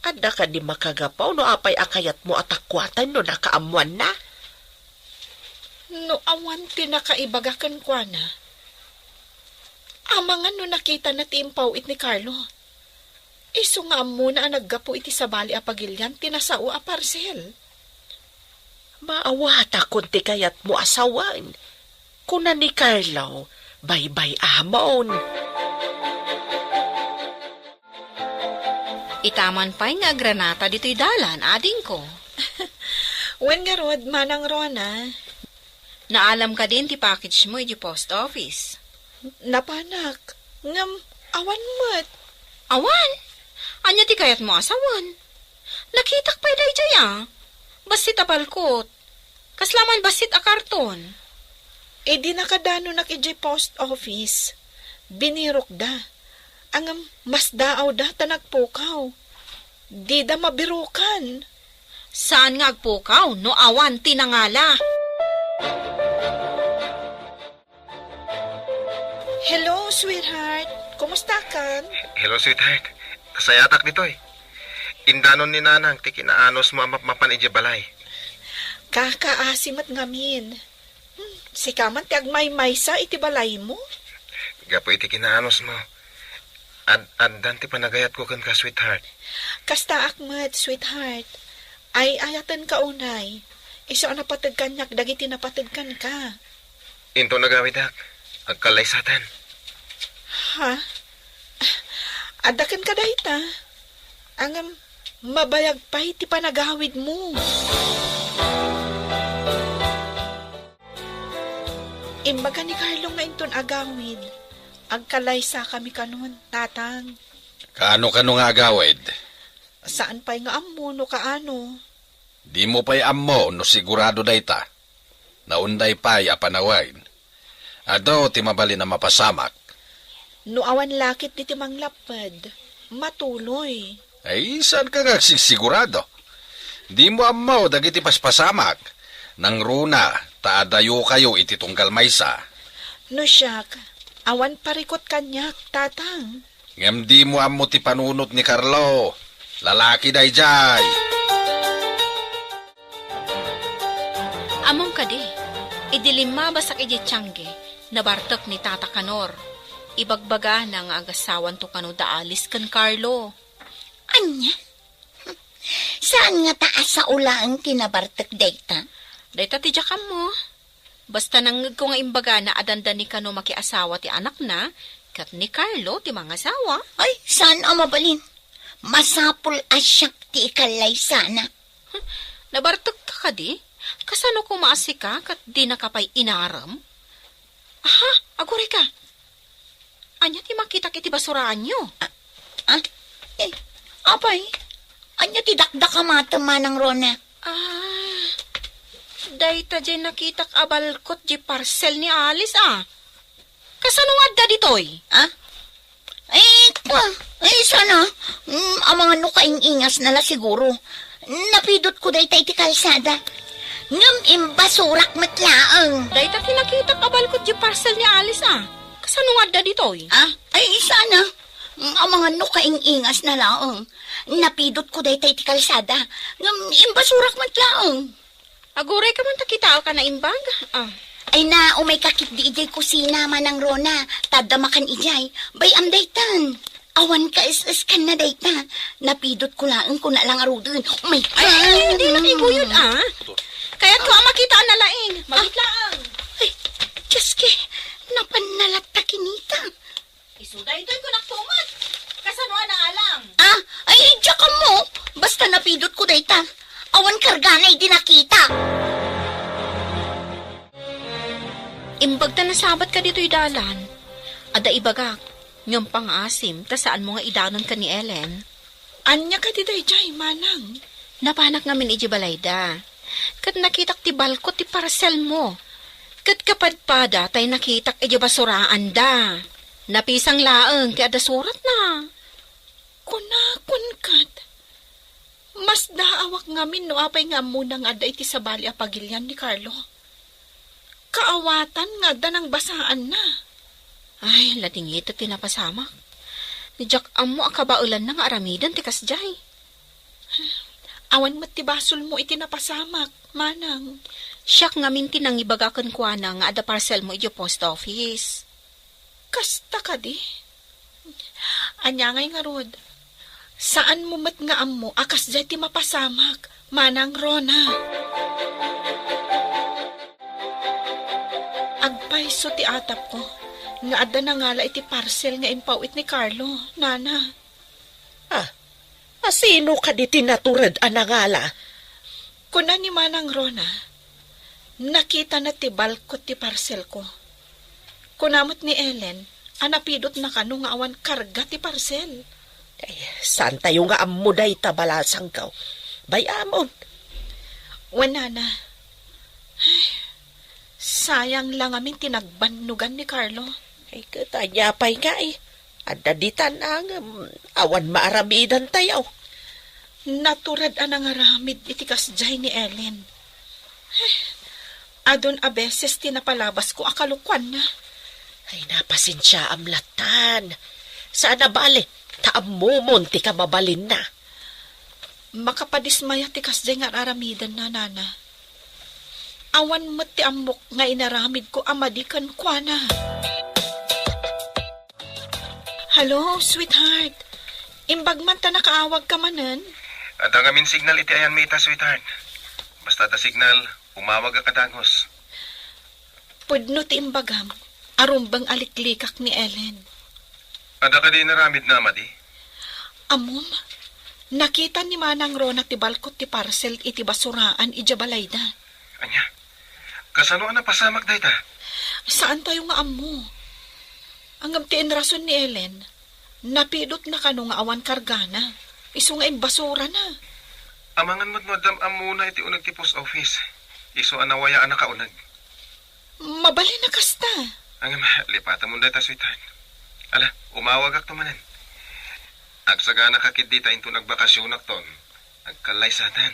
Adda kadi makagapu no apay a kayatmo a takuaten no nakaammoanna? No awan ti nakaibaga kenkuana, amangan no nakitana ti impaw-it ni Carlo. Isu nga ammona a naggapu iti sabali a pagilian ti nasao a parsel. Maawatakon ti kayatmo a sawen. Kuna ni Carlo, baybay-amon. Ita man pay nga agranata ditoy dalan, adingko. Wen ngarud, Manang Rona. Naalam kadin ti package mo iti post office? Napanak, ngem awan met. Awan? Ania ti kayatmo a sawen? Nakitak pay daydiay a. Bassit a balkot. Kasla man bassit a karton. Idi nakadanunak idiay post office, binirokda. Ngem masdaawda ta nagpukaw. Dida mabirokan. Saan nga agpukaw no awan ti nangala? Hello, sweetheart. Kumusta kan? Hello, sweetheart. Sayatak ditoy. Indanon ni Nanang ti kinaanusmo a mapmapan idiay balay. Kakaasi met ngamin. Hmm, sika man ti agmaymaysa iti balaymo? Gapu iti kinaanusmo, ad-addan ti panagayatko kenka, sweetheart. Kastaak met, sweetheart. Ay-ayatenka unay. Isu a napateg kaniak dagiti napateg kenka. Inton agawidak, agkallaysatan. Ha? Adda kenka dayta? Ngem mabayag pay ti panagawidmo. Imbaga ni Carlo nga inton agawid, agkallaysakami kanon, Tatang. Kaano-kano nga agawid? Saan pay nga ammo no kaano. Dimo pay ammo no sigurado dayta. Naunday pay a panawen. Adu ti mabalin a mapasamak. No awan lakit diti manglapped, matuloy. Ay, saanka nga agsigsigurado? Dimo ammo dagiti paspasamak. Nangruna, ta adayokayo iti tunggal maysa. No siak, awan parikut kaniak, Tatang. Ngem dimo ammo ti panunot ni Carlo. Lalaki daydiay. Ammom kadi, idi limmabasak idiay tiangge, nabartek ni Tata Kanor. Ibagbagana nga agasawanto kano da Alice ken Carlo. Ania? Saan ngata a sao laeng ti nabartek dayta? Dayta ti diak ammo. Basta nangngegko nga imbagana a dandani kano makiasawa ti anakna, ket ni Carlo ti mangasawa. Ay, saan a mabalin. Masapul a siak ti ikallaysana. Nabartekka kadi? Kasano koma a sika ket dinaka pay inarem? Aha, agurayka. Ania ti makitak iti basuraanyo? Ah, ah? Eh, apay, ania ti dakdakam, Manang Rona? Ah, dayta diay nakitak a balkot diay parcel ni Alice, a. Kasano nga adda ditoy? Ah? Ay, kua, ay, sana. Mm, amangan no kaing-ingasna la siguro. Napidotko dayta iti kalsada. Ngem imbasurak met laeng. Dayta ti nakitak a balkot diay parcel ni Alice, a. Kasano nga adda ditoy? Ah, ay, sana. Mm, amangan no kaing-ingasna laeng. Napidotko dayta iti kalsada. Ngem imbasurak met laeng. Agurayka man ta kitaak a naimbag. Ah. Ay na, umayka ketdi idiay kusina, Manang Rona. Ta adda makan idiay. Bay-am daytan. Awan kaes-eskanna dayta. Napidotko laeng kuna la ngaruden. Umayka. Ay, ay, ay, dina iguyod, ah. Kayatko a makitaanna laeng. Mabiit laeng. Ay, Diyos ki, napanna latta kinita. Isu daytoy kunakto met. Kasano a naalam? Ah, ay, diak ammo. Basta napidotko dayta. Awan kargana idi nakita. Imbag ta nasabatka ditoy dalan. Adda ibagak, ngem pangaasim ta saanmo nga idanon ken ni Ellen. Ania kadi daydiay, Manang? Napanak ngamin idiay balayda. Ket nakitak ti balkot ti parcelmo. Ket kapadpada tay nakitak idiay basuraanda. Napisang laeng ti adda suratna. Kunak, kunkat. Masdaawak ngamin no apay nga ammona nga adda iti sabali a pagilian ni Carlo. Kaawatan nga adda nangbasaanna. Ay, ladingit ti napasamak. Ni diak ammo a kabaelanna nga aramiden ti kasdiay. Awan met ti basolmo iti napasamak, Manang. Siak ngamin ti nangibaga kenkuana nga adda parcelmo idiay post office. Kasta kadi? Ania ngay ngarud? Saanmo met nga ammo a kasdiay ti mapasamak, Manang Rona. Agpayso ti atapko nga adda nangala iti parcel nga impaw-it ni Carlo, Nana. Ah, A sino kadi ti natured a nangala? Kuna ni Manang Rona, nakitana ti balkot ti parselko. Kuna met ni Ellen a napidotna kano nga awan karga ti parsel. Ay, saantayo nga ammo dayta, balasangko. Bay-amon. Wen, nana. Ay, sayang la ngamin ti nagbannogan ni Carlo. Ay, ket ania pay ngay? Adda ditan a ngem awan maaramidantayo. Natured a nangaramid iti kasdiay ni Ellen. Eh, adun a beses ti napalabasko a kalokuanna. Ay, napasensiaam lattan. Saan a bale, ta ammomon ti kamabalinna. Makapadismaya ti kasdiay nga ar-aramidanna, nana. Awan met ti ammok nga inaramidko a madi kenkuana. Hello, sweetheart. Imbag man ta nakaawagka manen? Adda ngamin signal iti ayanmi ita, sweetheart. Basta adda signal, umawagak a dagus. Pudno ti imbagam, arumbeng a liklikak ni Ellen. Adda kadi inaramidna a madi? Ammom, nakita ni Manang Rona ti balkot ti parcel iti basuraan idiay balayda. Ania? Kasano a napasamak dayta? Saantayo nga ammo. Ngem ti inrason ni Ellen, napidotna kano nga awan kargana, isu nga imbasurana. Amangan met no addam ammona iti uneg ti post office, isu a nawaya a nakauneg. Mabalin a kasta. Ngem, lipatamon dayta, sweetheart. Ala, umawagakto manen. Agsaganaka ketdi ta inton agbakasionakton, agkallaysaten.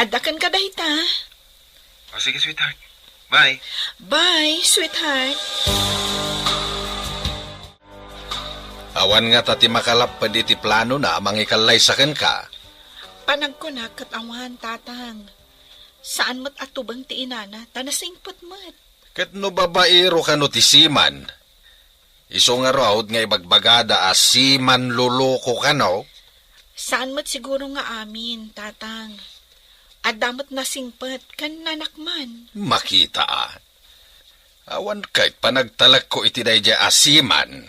Adda kenka dayta. O, sige, sweetheart. Bye. Bye, sweetheart. Awan ngata ti makalapped iti planona a mangikallaysa kenka. Panagkunak ket awan, Tatang. Saan met a tubeng ti inana, ta nasingpet met. Ket no babaero kano ti seaman, isu ngarud nga ibagbagada a seaman loloko kano? Saan met siguro nga amin, Tatang. Adda met nasingpet ken nanakman. Makita a. Awan ket panagtalekko iti daydiay a seaman.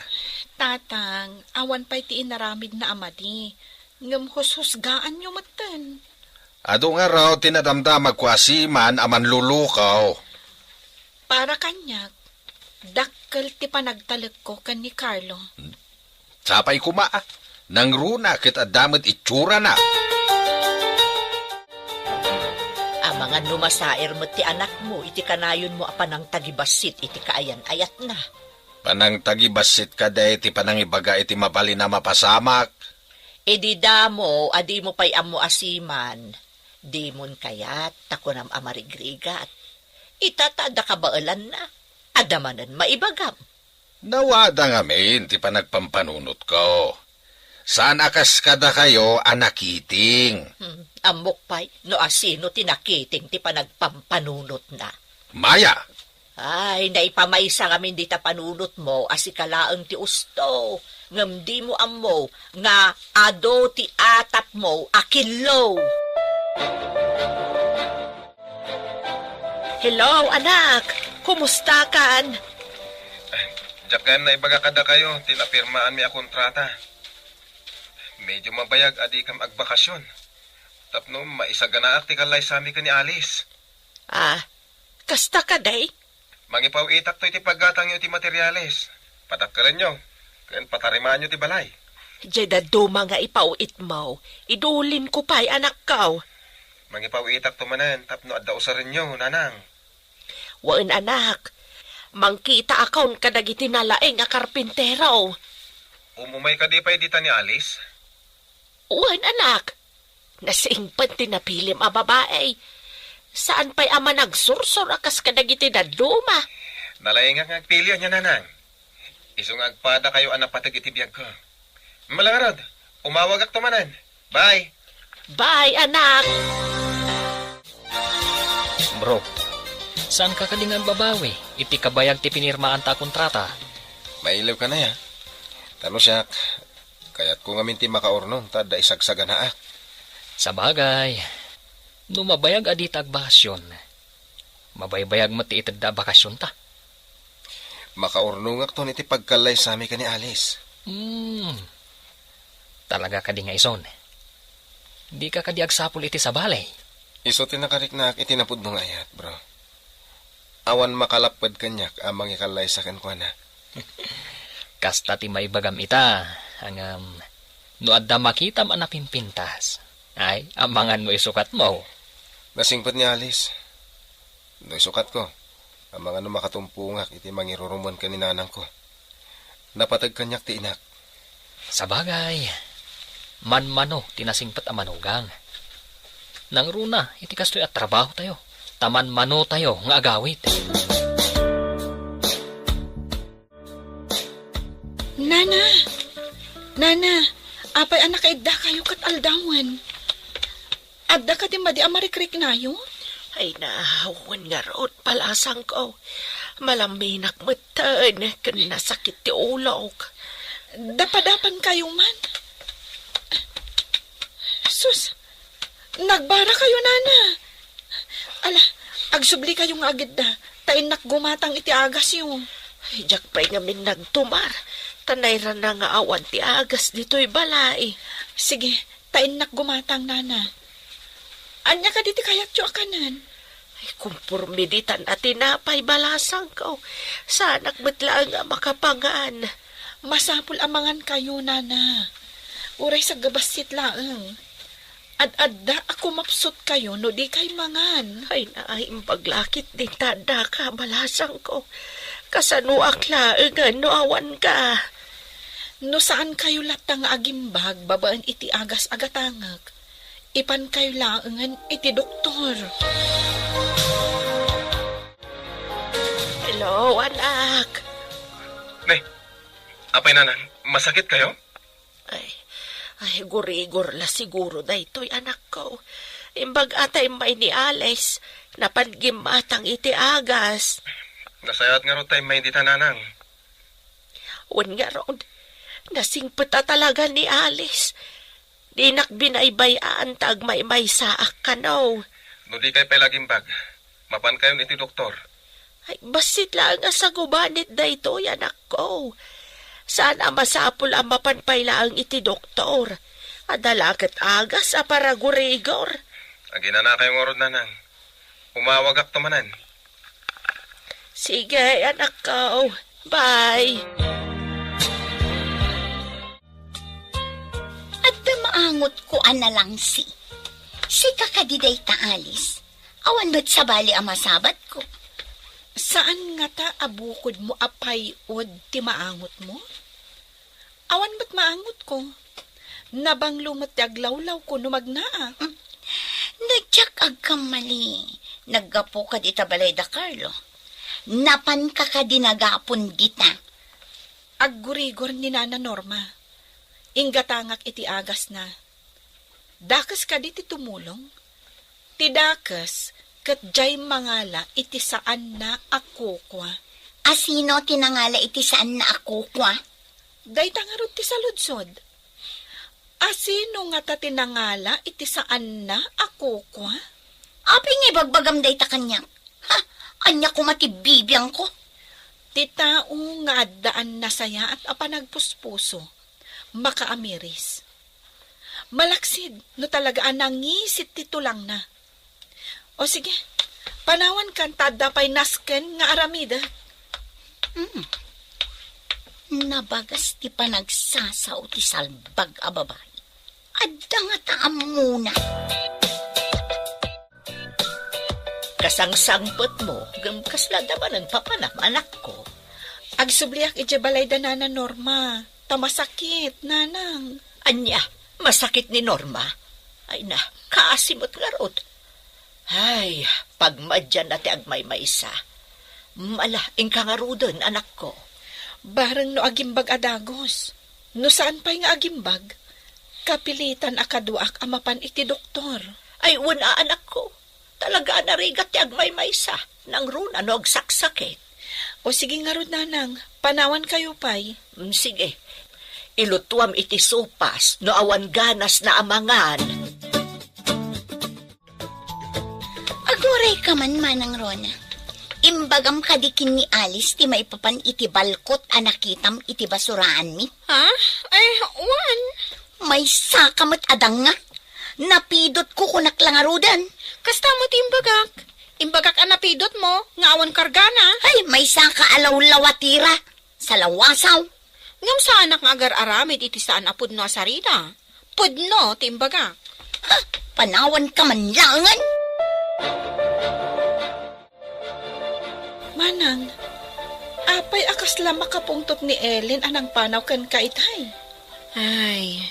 Tatang, awan pay ti inaramidna a madi, ngem hushusgaanyo metten. Adu ngarud ti nadamdamagko a seaman a manlulukaw. Para kaniak, dakkel ti panagtalekko ken ni Carlo. Sapay koma, nangruna ket adda met itsurana. Amangan no masaer met ti anakmo iti kanayonmo a panangtagibassit iti kaayan-ayatna. Panangtagibassit kadi ti panangibaga iti mabalin a mapasamak? Idi damo a dimo pay ammo a seaman, dimon kayat ta kunam a marigrigat. Ita ta adda kabaelanna, adda manen maibagam. Nawada ngamin ti panagpampanunotko. Saan a kas kadakayo a nakiting. Hmm, ammok pay no asino ti nakiting ti panagpampanunotna. Maya! Ay, naipamaysa ngamin dita panunotmo a sika laeng ti usto, ngem dimo ammo nga adu ti atapmo a killo. Hello, anak. Kumustakan? Diak gayam naibaga kadakayo ti napirmaanmi a kontrata. Medyo mabayag a dikam agbakasyon tapno maisaganaak ti kallaysami ken ni Alice. Ah, kasta kadi? Mangipaw-itakto iti paggatangyo iti materiales. Padakkelenyo ken patarimaanyo ti balay. Diay dadduma nga ipaw-itmo, idulinko pay, anakko. Mangipaw-itakto manen tapno adda usarenyo, nanang. Wen, anak. Mangkitaakon kadagiti nalaing a karpintero. Umumay kadi pay dita ni Alice? Wen, anak. Nasingpet ti napilim a babai. Saan pay a managsursor a kas kadagiti dadduma. Nalaingak nga agpili ania, nanang. Isu nga agpadakayo a napateg iti biagko. Malangarod, umawagakto manen. Bye. Bye, anak. Bro, saanka kadi nga agbabawi iti kabayag ti pinirmaanta a kontrata? Mailiwka aya? Ta no siak, kayatko ngamin ti makaurnong ta adda isagsaganaak. Sabagay, no mabayag a dita agbakasyon, mabaybayag met ti itedda a bakasyonta. Makaurnongakton iti pagkallaysami ken ni Alice. Hmm. Talaga kadi nga ison? Dika kadi agsapul iti sabali? Isu ti nakariknaak iti napudno nga ayat, bro. Awan makalapped kaniak a mangikallaysa kenkuana. Kasta ti maibagam ita, ngem no adda makitam a napimpintas, ay, amangan no isukatmo. Nasingpet ni Alice. No isukatko, amangan no makatumpongak iti mangirurumuen ken ni nanangko. Napateg kaniak ti inak. Sabagay, manmano ti nasingpet a manugang. Nangruna iti kastoy a trabahotayo, ta manmanotayo nga agawid. Nana! Nana! Apay a nakaiddakayo ket aldawen? Adda kadi madi a marikriknayo? Ay, na, wen ngarud, balasangko. Malamminak metten, ken nasakit ti ulok. Dapadapankayo man? Sus, nagbara kayo, nana. Ala, agsubli kayo nga agidda, ta innak gumatang iti agasyo. Ay, diak pay ngamin nagtumar, ta nairana nga awan ti agas ditoy balay. Sige, ta innak gumatang, nana. Ania kadi ti kayatyo a kanen? Ay, kumporme ditan a tinapay, balasangko. Saanak met laeng a makapangan. Masapul a mangankayo, nana. Uray sagbassit laeng. Ad-adda a kumapsutkayo no dikay mangan. Ay, naimbag lakit din ta addaka, balasangko. Kasanoak laengen no awanka? No saankayo latta nga agimbag babaen iti agas a gatangek, ipankayo laengen iti doktor. Hello, anak. Ne, apay, nanang, masakit kayo? Ay, ay, gurigor la siguro daytoy, anakko. Imbag a ta immay ni Alice, napan gimmatang iti agas. Nasayaat ngarud ta immay dita, nanang. Wen ngarud, nasingpet a talaga ni Alice. Dinak binaybay-an ta agmaymaysaak kano. No dikay pay la agimbag, mapankayon iti doktor. Ay, bassit laeng a sagubanit daytoy, anakko. Saan a masapul a mapan pay laeng iti doktor. Adda la ket agas a paragurigor. Aginanakayo ngarud, nanang. Umawagakto manen. Sige, anakko. Bye. Adda maangotko a nalangsi. Sika kadi dayta, Alice? Awan met sabali a masabatko. Saan ngata a bukodmo a pay-od ti maangotmo? Awan met maangotko. Nabanglo met ti aglawlawko no magnaak. Hmm. No diak agkammali, naggapuka dita balay da Carlo. Napanka kadi nagapon dita? Aggurigor ni Nana Norma. Inggatangak iti agasna. Dakes kadi ti tumulong? Ti dakes ket diay mangala iti saanna a kukua. A sino ti nangala iti saanna a kukua? Dayta ngarud ti saludsod. A sino ngata ti nangala iti saanna a kukua? Apay nga ibagbagam dayta kaniak? Ha? Ania koma ti bibiangko? Ti tao nga addaan nasayaat a panagpuspuso, makaamiris. Malaksid no talaga a nangisit ti tulangna. O sige, panawankan ta adda pay nasken nga aramidek. Hmm. Nabagas ti panagsasao ti salbag a babai. Adda ngata ammona. Kasangsangpetmo, ngem kasla adda manen papanam, anakko. Agsubliak idiay balay da Nana Norma, ta masakit, nanang. Ania, masakit ni Norma? Ay na, kaasi met ngarud. Ay, pagmadianna ti agmaymaysa. Mala, inka ngaruden, anakko. Bareng no agimbag a dagus. No saan pay nga agimbag, kapilitan a kaduaak a mapan iti doktor. Ay, wen a, anakko. Talaga a narigat ti agmaymaysa. Nangruna no agsaksakit. O sige ngarud, nanang, panawankayo pay. Mm, sige. Ilutuam iti sopas no awan ganasna a mangan. Aguray ka man, Manang Rona. Imbagam kadi ken ni Alice ti maipapan iti balkot a nakitam iti basuraanmi? Ha? Ay, wen. Maysaka met a danga. Napidotko, kunak la ngaruden. Kasta met ti imbagak. Imbagak a napidotmo nga awan kargana. Ay, maysaka a lawlawatira. Salawasaw. Ngem saanak nga agar-aramid iti saan a pudno a sarita. Pudno ti imbagak. Ha, panawanka man laengen. Manang, apay a kasla makapungtot ni Ellen a nangpanaw kenka itay? Ay,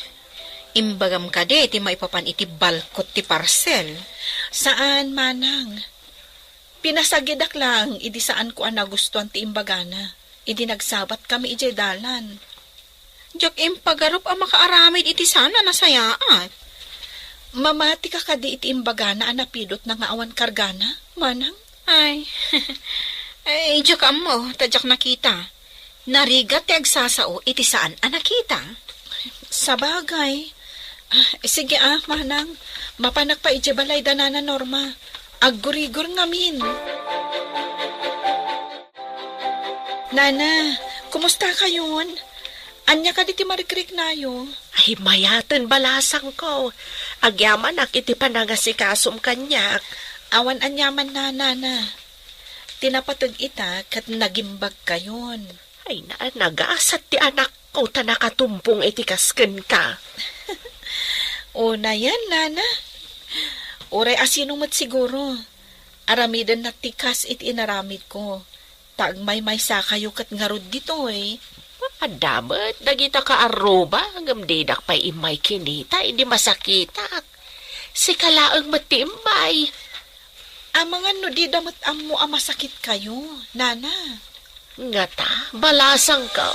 imbagam kadi ti maipapan iti balkot ti parcel? Saan, Manang. Pinasagidak laeng idi saanko a nagustuan ti imbagana idi nagsabatkami idiay dalan. Diak impagarup a makaaramid iti saan a nasayaat. Mamatika kadi iti imbagana a napidotna nga awan kargana, Manang? Ay, ay, diak ammo, ta diak nakita. Narigat ti agsasao iti saan a nakita. Sabagay. Ah, sige ah, Manang. Mapanak pa idiay balay da Nana Norma. Aggurigor ngamin. Nana, kumusta kayon? Ania kadi ti marikriknayo? Ay, mayaten, balasangko. Agyamanak iti panangasikasom kaniak. Awan aniaman, Nana. Ti napateg ita ket nagimbag kayon. Ay, na, nagasat ti anakko ta nakatumpong iti kas kenka. Unayen, Nana. Uray a sino met siguro. Aramidenna ti kas iti inaramidko. Ta agmaymaysakayo ket ngarud ditoy. Adda met dagita kaarruba, ngem didak pay immay kinita idi masakitak. Sika laeng met ti immay. Amangan no dida met ammo a masakitkayo, Nana. Ngata, balasangko.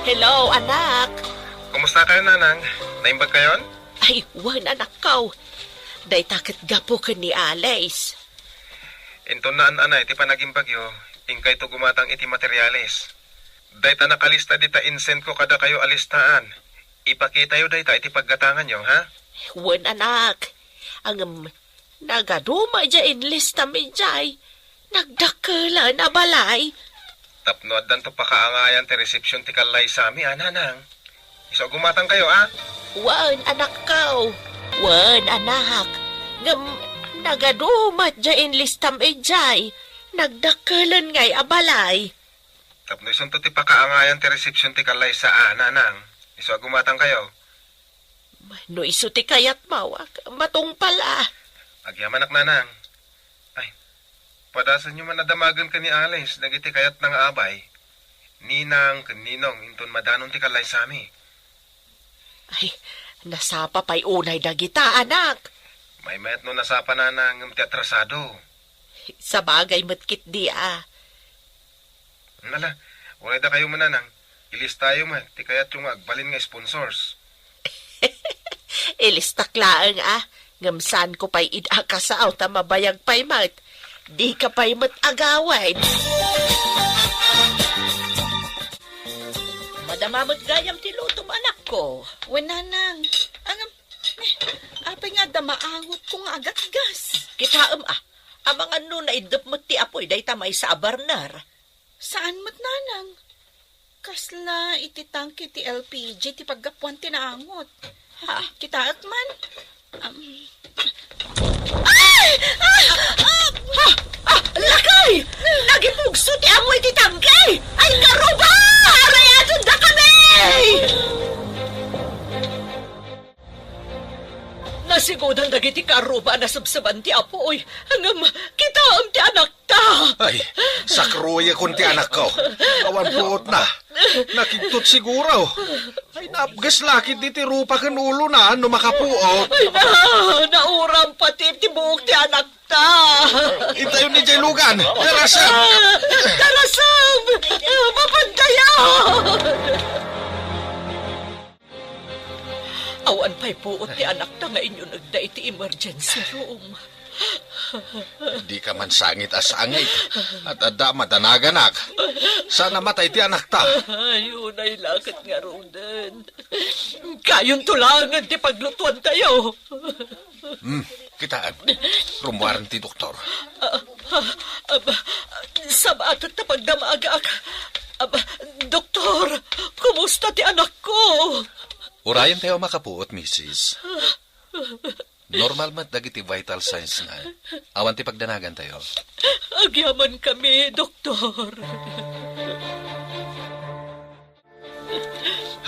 Hello, anak. Kumusta kayo, Nanang? Naimbag kayon? Ay, wen, anakko. Dayta ket gapu ken ni Alice. Inton naan-anay ti panagimbagyo, inkayto gumatang iti materialis. Dayta nakalista dita insend ko kadakayo a listaan. Ipakitayo dayta iti paggatanganyo, ha? Wen, anak. Ngem, nagaduma diay inlistam idiay. Nagdakkelan a balay. Tapno addanto pakaangayan ti resepsiyon ti kallaysami, a, Nanang. Isu a gumatangkayo, a? Wen, anakko. Wen, anak. Ngem, nagaduma diay inlistam idiay. Nagdakkelan ngay a balay. Tapno isunto ti pakaangayan ti resepsiyon ti kallaysa, a, Nanang. Isu a gumatangkayo. No isu ti kayatmo, ak-, matungpal, a. Agyamanak, Nanang. Ay, padasenyo man a damagen ken ni Alice dagiti kayatna nga abay, Ninang ken Ninong, inton madanon ti kallaysami. Ay, nasapa pay unay dagita, anak. Maymayat no nasapa, Nanang, ngem ti atrasado. Sabagay met ketdi, a. Nala, uray dakayo met, Nanang. Ilistayo met ti kayatyo nga agbalin nga sponsors. Ilistak laeng, a. Ngem saanko pay ida a kasao ta mabayag pay met. Dika pay met agawid. Madama met gayam ti lutom, anakko. Wen, Nanang. Ngem, eh, apay nga adda maangotko nga agatgas? Kitaem, a. Amangan no naiddep met ti apuy dayta maysa a burner. Saan met, Nanang? Kasla iti tangke ti L P G ti paggapuan ti naangot. Ha? Kitaek man. Am. Ay! Ah! Ah! Ah! Lakay! Nagipugso ti amo iti tangke! Ay, karuba! Arayaten dakami! Nasigudan dagiti karuba a nasebseban ti apuy, ngem kitaem ti anakta. Ay, sakruayakon ti anakko. Awan puotna. Nakigtot siguro. Ay, naapges la ketdi ti rupa ken ulona no makapuot. Ay, na, nauram pati ti buok ti anakta. Intayon idiay lugan. Darasem! Ah, darasem! Ah, mapantayan! Awan pay puot ti anakta nga inyunegda iti emergency room. Dika man sangit a sangit. At adda madanaganak. Saan a matay ti anakta. Ay, unay la ket ngaruden. Kayonto laengen ti paglutuantayo. Hmm, kitaem. Rummuaren ti doktor. Ah, ah, ah, sabaat ta pagdamagak. Ah, doktor, Kumusta ti anakko? Urayentayo a makapuot, misis. Normal met dagiti vital signs na. Awan ti pagdanagantayo. Agyamankami, doktor.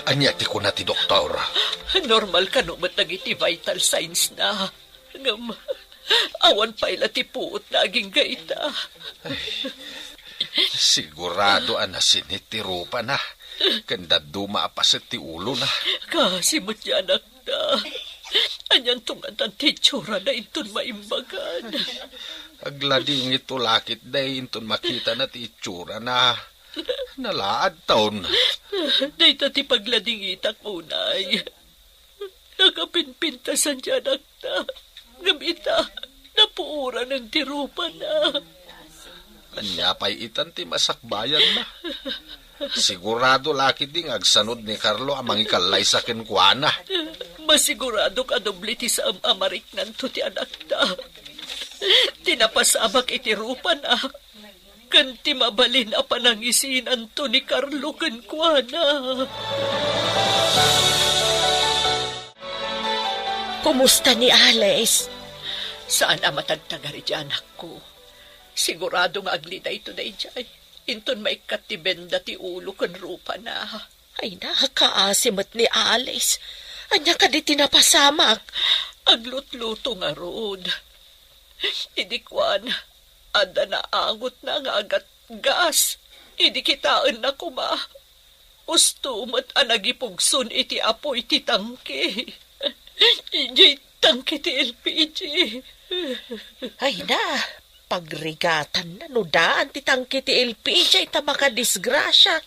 Ania ti kuna ti doktor? Normal kano met dagiti vital signs na. Ngem, awan pay la ti puot na agingga ita. Sigurado a nasinit ti rupana. Ken dadduma a paset ti ulona. Kaasi met ti anakta. Anianto ngatan ti itsura na inton maimbagan? Agladingitto lakit day inton makitana ti itsura na. Nalaadton. Dayta ti pagladingitak unay. Nakapinpintasan ti anakta. Ngem ita, napuoranen ti rupana. Ania pay itan ti masakbayanna? Sigurado lakit di nga agsanod ni Carlo a mangikallaysa kenkuana. Masiguradok a doble ti saan a mariknanto ti anakta. Ti napasamak iti rupana, ken ti mabalin a panangisinanto ni Carlo kenkuana. Kumusta ni Alice? Saan a matagtagari ti anakko. Sigurado nga aglidayto daydiay. Inton maikkat ti benda ti ulo ken rupana. Ay, nakakaasi met ni Alice. Ania kadi ti napasamak? Aglutluto ngarud. Idi kuan, adda naangotna nga agatgas. Idi kitaenna koma, usto met a nagipugson iti apuy ti tangke. Idiay tangke ti L P G. Ay na, pagrigatanna no daan ti tangke ti L P G ta makadisgrasia.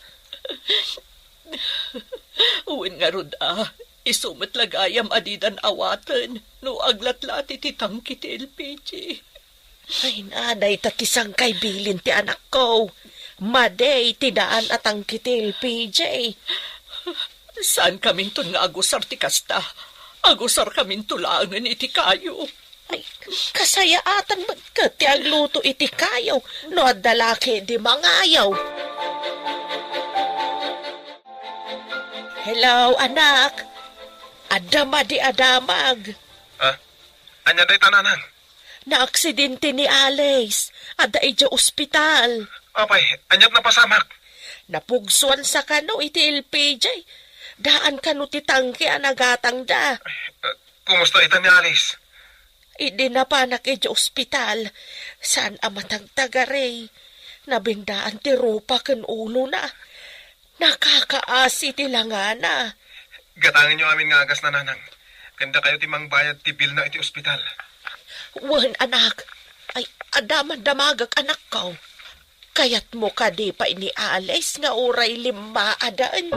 Wen ngarud a, isu met la gayam a didan awaten no aglatlati ti tangke ti L P G. Ay, na, dayta ti sangkay bilin ti anakko. Madi ti daan a tangke ti L P G. Saankaminton nga agusar ti kasta. Agusarkaminto laengen iti kayo. Ay, kasayaatan met ket ti agluto iti kayo no adda laki di mangayo. Hello, anak. Adda madi a damag. Ah, ania dayta, nanang? Naaksidente ni Alice. Adda idiay ospital. Apay, aniat napasamak? Napugsuan sa kano iti L P G. Daan kano ti tangke a nagatangda. Eh, kumusta ita ni Alice? Idi napanak idiay ospital, saan a matagtagari. Nabendaan ti rupa ken ulona. Nakakaasi ti langana. Gatangenyo amin nga agasna, nanang. Ken dakayo ti mangbayad ti bilna iti ospital. Wen, anak. Ay, adda man damagak, anakko. Kayatmo kadi pay ni Alice nga uray limmaaden?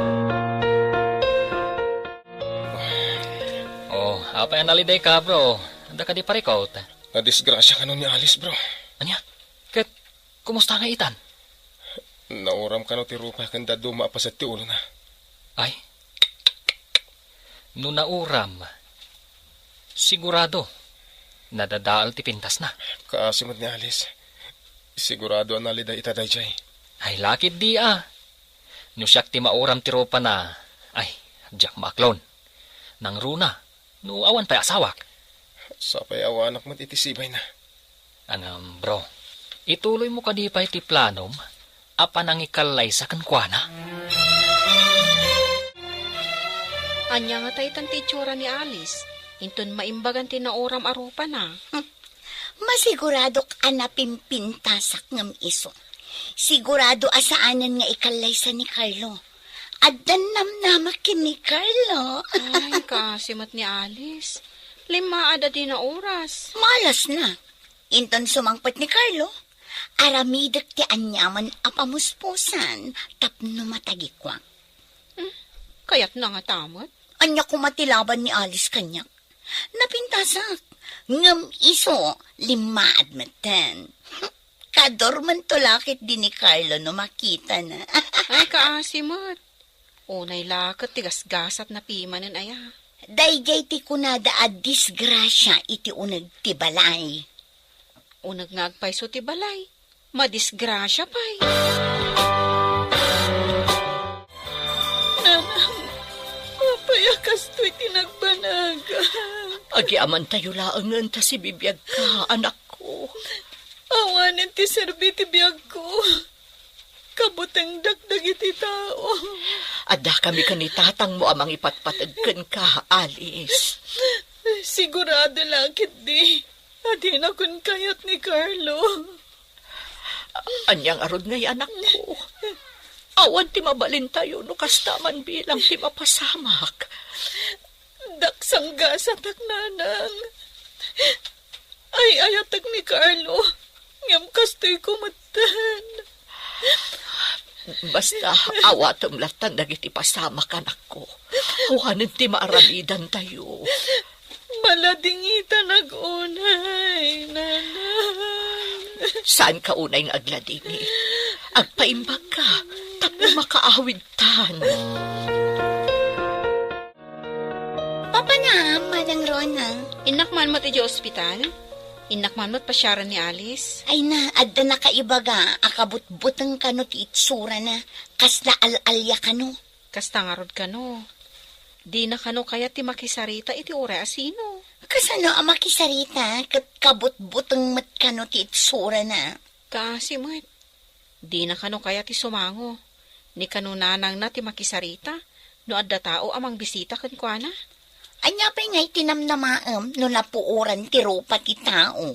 Oh, apay a nalidayka, bro? Adda kadi parikut? Nadisgrasia kano ni Alice, bro. Ania? Ket kumusta nga itan? Nauram kano ti rupa ken dadduma a paset ti ulona. Ay, no nauram, sigurado, nadadael ti pintasna. Kaasi met ni Alice. Sigurado a naliday ita daydiay. Ay, lakit di a. No siak ti mauram ti rupana, ay, diak maaklon. Nangruna, no awan pay asawak. Sapay awanak met iti sibayna. Ngem, bro, ituloymo kadi pay ti planom a panangikallaysa kenkuana? Ania ngata itan ti itsura ni Alice, inton maimbagan ti nauram a rupana? Hmm. Masiguradok a napimpintasak ngem isu. Sigurado a saanen nga ikallaysa ni Carlo. Addan namnamak ken ni Carlo. Ay, kaasi met ni Alice. Limmaad a di nauras. Malasna. Inton sumangpet ni Carlo, aramidek ti aniaman a pamuspusan tapno matagikuak. Hmm, kayatna ngata met? Ania koma ti laban ni Alice kaniak? Napintasak. Ngem isu, limmaad metten. Kadormento lakit di ni Carlo no makitana. Ay, kaasi met. Unay la ket ti gasgasatna pimanen aya. Daydiay ti kunada a disgrasia iti uneg ti balay. Uneg nga agpayso ti balay, madisgrasia pay. Kiamantayo laengen ta sibibiagka, anakko. Awanen ti serbi ti biagko. Kabutengdak dagiti tao. Addakami ken ni tatangmo a mangipatpateg kenka, Alice. Sigurado la ketdi a dinakon kayat ni Carlo. Ania ngarud ngay, anakko? Awan ti mabalintayo no kasta man bilang ti mapasamak. Daksanggasatak, nanang. Ay-ayatek ni Carlo, ngem kastoyko metten. Basta, awatem lattan dagiti pasamak, anakko. Awanen ti maaramidantayo. Maladingitanak unay, nanang. Saanka unay nga agladingit. Agpaimbagka, tapno makaawidtan. Papanam, Manang Rona. Innak man met idiay ospital? Innak man met pasiaren ni Alice? Ay na, adda nakaibaga a kabutbuteng kano ti itsurana, kasla al-alia kano. Kasta ngarud kano. Dina kano kayat ti makisarita iti uray a sino. Kasano a makisarita ket kabutbuteng met kano ti itsurana? Kaasi met. Dina kano kayat ti sumango. Ni kano nanangna ti makisarita no adda tao a mangbisita kenkuana. Ania pay ngay ti namnamaem no napuoran ti rupa ti tao?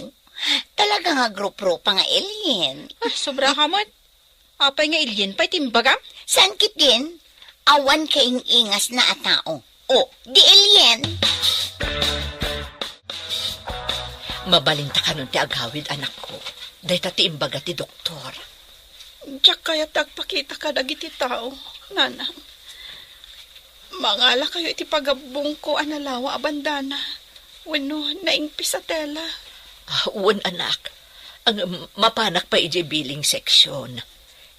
Talaga nga grup-rupa nga alien. Ah, sobra ka met. Apay nga alien pay ti imbagam? Saan ketdin? Awan kaing-ingasna a tao. O, di alien. Mabalinta kanon ti agawid, anakko. Dayta ti imbaga ti doktor. Diak kayat ti agpakita kadagiti tao, nanang. Mangalakayo iti pagabbongko a nalawa a bandana. Wenno naingpis a tela. Ah, wen, anak. Ang mapanak pay idiay billing section.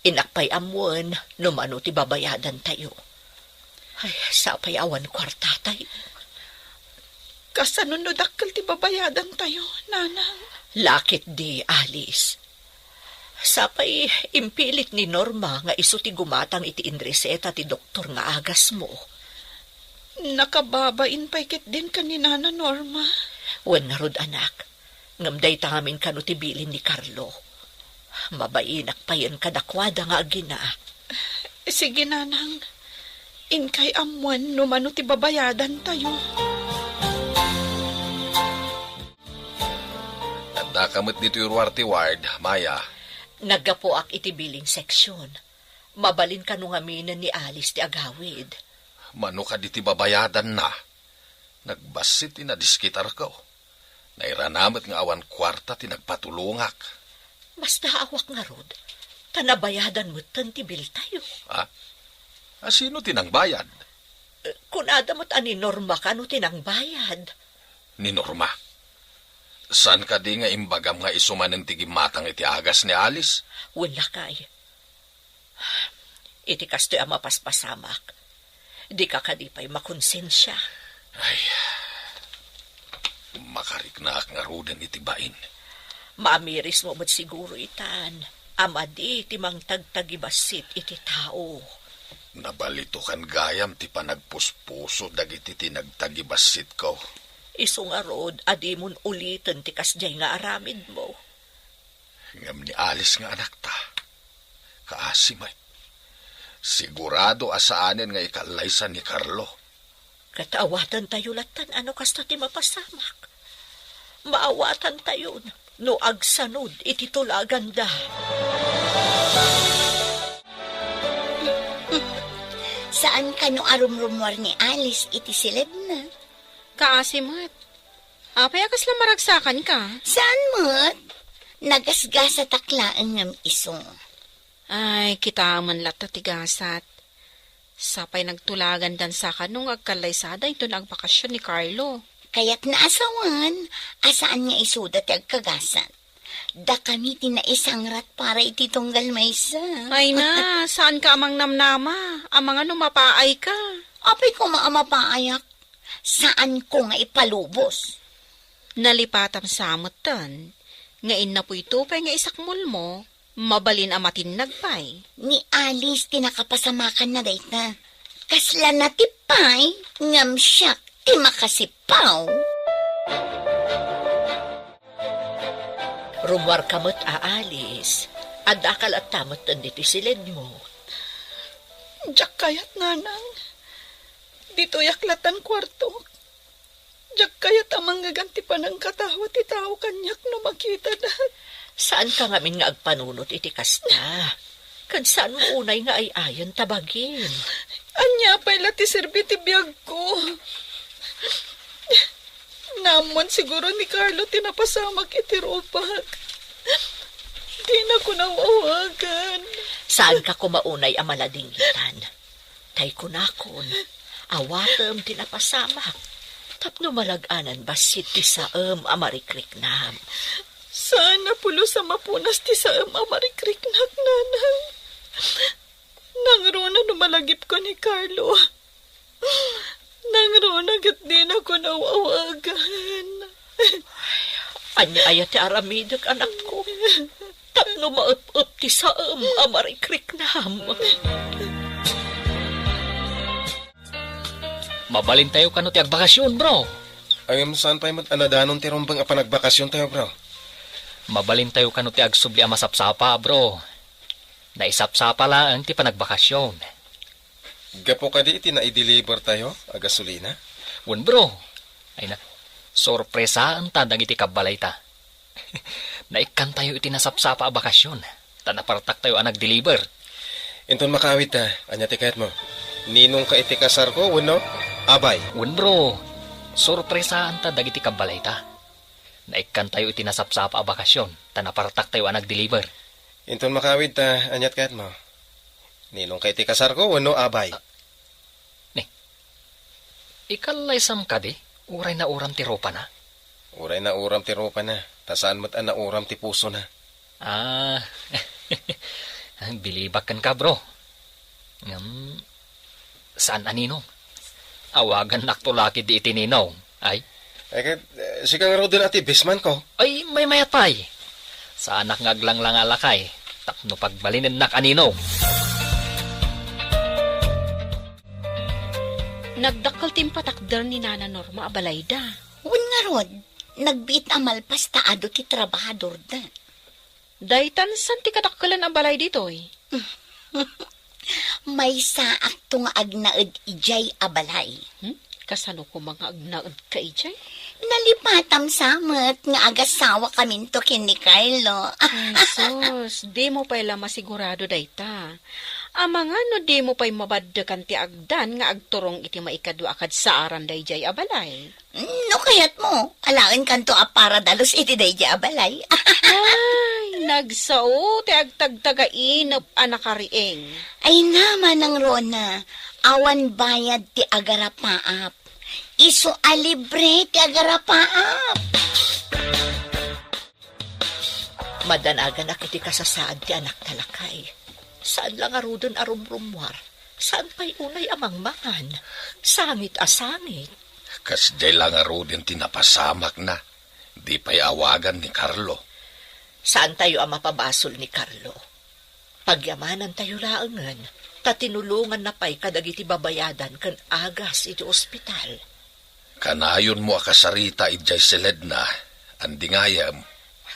Innak pay ammoen no mano ti babayadantayo. Ay, sapay awan kuartatayo. Kasano no dakkel ti babayadantayo, nanang? La ketdi, Alice. Sapay impilit ni Norma nga isu ti gumatang iti inreseta ti doktor nga agasmo. Nakababain pay ketdin ken ni Nana Norma. Wen ngarud, anak, ngem dayta ngamin kano ti bilin ni Carlo. Mabainak payen kadakuada nga agina. Sige, nanang. Inkay ammoen no mano ti babayadantayo. Addaka met ditoy ruar ti ward, Maya. Naggapuak iti billing section. Mabalin kano ngaminen ni Alice ti agawid. Mano kadi ti babayadanna? Nagbassit ti nadiskitarko. Nairana met nga awan kuarta ti nagpatulongak. Basta awan ngarud, ta nabayadan metten ti biltayo. Ha? A, sino ti nangbayad? Eh, kunada met a ni Norma kano ti nangbayad. Ni Norma? Saan kadi nga imbagam nga isu manen ti gimmatang iti agas ni Alice? Wen, lakay. Iti kastoy a mapaspasamak, dika kadi pay makonsensia. Ay, makariknaak ngaruden iti bain. Maamirismo met siguro itan a madi ti mangtagtagibassit iti tao. Nabalitokan gayam ti panagpuspuso dagiti ti nagtagibassitko. Isu ngarud a dimon uliten ti kasdiay nga aramidmo. Ngem ni Alice nga anakta, kaasi met. Sigurado a saanen nga ikallaysa ni Carlo. Ket awatantayo lattan a no kasta ti mapasamak. Maawatantayon no agsanod iti tulaganda. Saan kano a rumrumuar ni Alice iti silebna? Kaasi met. Apay a kasla maragsakanka? Saan met? Nagasgasatak laeng ngem isu. Ay, kitaem latta ti gasat. Sapay nagtulagandan sa kano nga agkallaysada inton agbakasyon ni Carlo. Kayatna a sawen, a saan nga isuda ti agkagasat. Dakami ti naisangrat para iti tunggal maysa. Ay na, saanka a mangnamnama. Amangan no mapaayka. Apay koma a mapaayak. Saanko nga ipalubos. Nalipatam sa metten, nga innapoy to pay nga isakmolmo, mabalin a matinnag pay. Ni Alice ti nakapasamakanna dayta. Kasla natip pay, ngem siak ti makasipaw. Rummuarka met a Alice. Addaka latta metten ditoy siledmo. Diak kayat, Nanang. Ditoyak latta kuartok. Diak kayat a mangngegan ti panangkatawa ti tao kaniak no makitada. Saanka ngamin nga agpanunot iti kasta. Ket saanmo unay nga ay-ayan ta bagim. Ania pay la ti serbi ti biagko? Naammoan siguro ni Carlo ti napasamak iti rupak. Dinako naaw-awagan. Saanka koma unay a maladingitan. Tay kunakon, awatem ti napasamak. Tapno malag-anan bassit ti saem a marikriknam. Saan a pulos a mapunas ti saem a marikriknak, Nanang. Nangruna no malagipko ni Carlo. Nangruna ket dinako naaw-awagan. Ania aya ti aramidek, anakko? Tapno maep-ep ti saem a marikriknam. Mabalintayo kano ti agbakasyon, bro? Ngem saan pay met a nadanon ti rumbeng a panagbakasyon tayo, bro? Mabalintayo kano ti agsubli a masapsapa, bro? Naisapsapa laeng ti panagbakasyon. Gapu kadi iti naideliver tayo a gasolina? Wen, bro. Ay na, sorpresaenta dagiti kabbalayta. Naikkantayo iti nasapsapa a bakasyon, ta napartaktayo a nagdeliver. Inton makaawidta, ania ti kayatmo? Ninongka iti kasarko wenno abay? Wen, bro, sorpresaenta dagiti kabbalayta. Naikkantayo iti nasapsapa a bakasyon, ta napartaktayo a nagdeliver. Inton makaawidta, ania ti kayatmo? Ninongka iti kasarko wenno abay? Ah, ni, ikallaysam kadi, uray nauram ti rupana? Uray nauram ti rupana, ta saan met a nauram ti pusona. Ah, bilibak kenka, bro. Ngem, saan a ninong? Awagannakto la ketdi iti ninong. Ay? Ay, ket, eh, sika ngaruden a ti bestman ko. Ay, maymayat pay. Saanak nga aglanglanga a lakay, tapno pagbalinennak a ninong. Nagdakkel ti impatakder ni Nana Norma a balayda. Wen ngarud, nagbiit a malpas ta adu ti trabahadorda. Daytan saan ti kadakkelan a balay ditoy? Maysaakto nga agnaed idiay a balay. Hmm? Kasano koma nga agnaedka idiay? Nalipatam sa met nga agasawakaminto ken ni Carlo. Ay, sus, dimo pay la masigurado dayta. Amangan no dimo pay mabaddekan ti agdan nga agturong iti maikadua a kadsaaran daydiay a balay. No kayatmo, alaenkanto a para dalus iti daydiay a balay. Ay, nagsao ti agtagtagainep a nakariing. Ay na, Manang Rona, awan bayad ti agarapaap. Isu a libre ti agarapaap. Madanaganak iti kasasaad ti anakta lakay. Saan la ngaruden a rumrummuar. Saan pay unay a mangmangan. Sangit a sangit. Kasdiay la ngaruden ti napasamakna. Di pay awagan ni Carlo. Saantayo a mapabasol ni Carlo. Pagyamanantayo laengen, ta tinulonganna pay kadagiti babayadan ken agas iti ospital. Kanayonmo a kasarita idiay siledna, andi ngayem.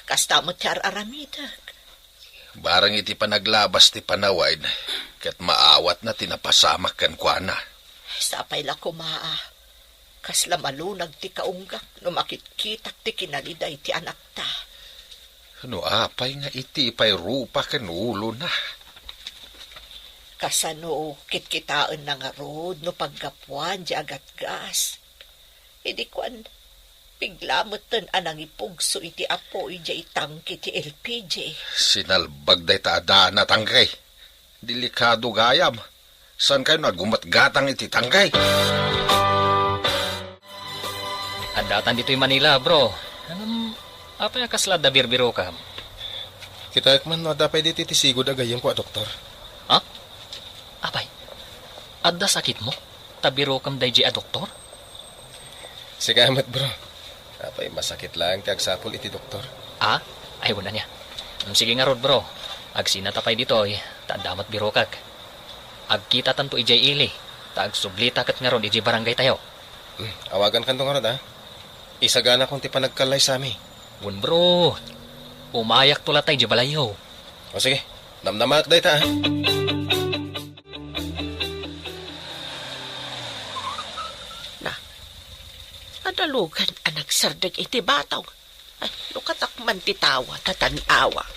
Kasta met ti ar-aramidek. Bareng iti panaglabas ti panawen, ket maawatna ti napasamak kenkuana. Sapay la koma a kasla malunag ti kaunggak no makitkitak ti kinaliday ti anakta. No apay nga iti pay rupa ken ulona? Kasano kitkitaenna ngarud no paggapuan di agatgas? Idi kuan, bigla metten a nangipugso iti apoy idiay tangke ti L P G. Sinalbag dayta a daan a tangke. Delikado gayam. Saankayo nga aggumatgatang iti tangke? Addatan ditoy Manila, bro. Ngem, apay a kasla adda birbirokam? Kitaek man no adda pay ditoy ti sigud a gayyemko a doktor. Ha? Apay, adda sakitmo? Ta birokem daydiay a doktor? Sika met, bro. Apay, masakit laeng ti agsapul iti doktor. Ah? Ay, wen ania. Mm, sige ngarud, bro. Agsinata pay ditoy, ta adda met birokak. Agkitatanto idiay ili, ta agsublita ket ngarud idiay barangay tayo. Mm, awagankanto ngarud, a. Isaganakon ti panagkallaysami. Wen, bro. Umayakto latta idiay balayyo. O sige, namnamaak dayta, a. Na, adalugan a nagsardeng iti batong. Ay, lukatak man ti tawa, ta tan-awak.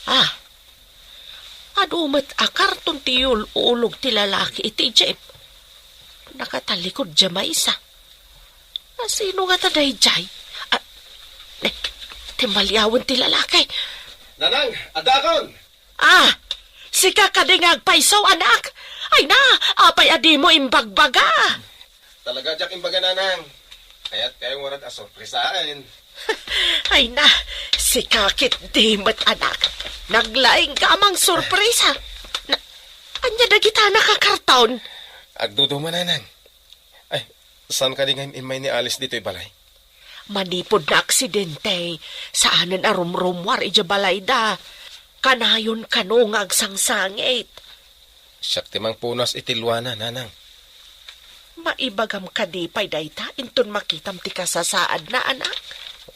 Ah, adu met a karton ti yul-ulog ti lalaki iti jeep. Nakatalikod diay maysa. Asino ngata daydiay? Ah, eh, timmaliawen ti lalaki. Nanang, addaakon! Ah, sika kadi nga agpayso, anak? Ay na, apay a dimo imbagbaga? Talaga diak imbaga, Nanang. Kayatkayo ngarud a sorpresaen. Ay na, sika ketdi met, anak. Naglaingka a mangsorpresa. Na, ania dagita a nakakarton? Agduduma, Nanang. Ay, saan kadi nga im-immay ni Alice ditoy balay? Manipud naaksidente, saanen a rumrumuar idiay balayda. Kanayon kano nga agsangsangit. Siak ti mangpunas iti luana, Nanang. Maibagam kadi pay dayta inton makitam ti kasasaadna, anak?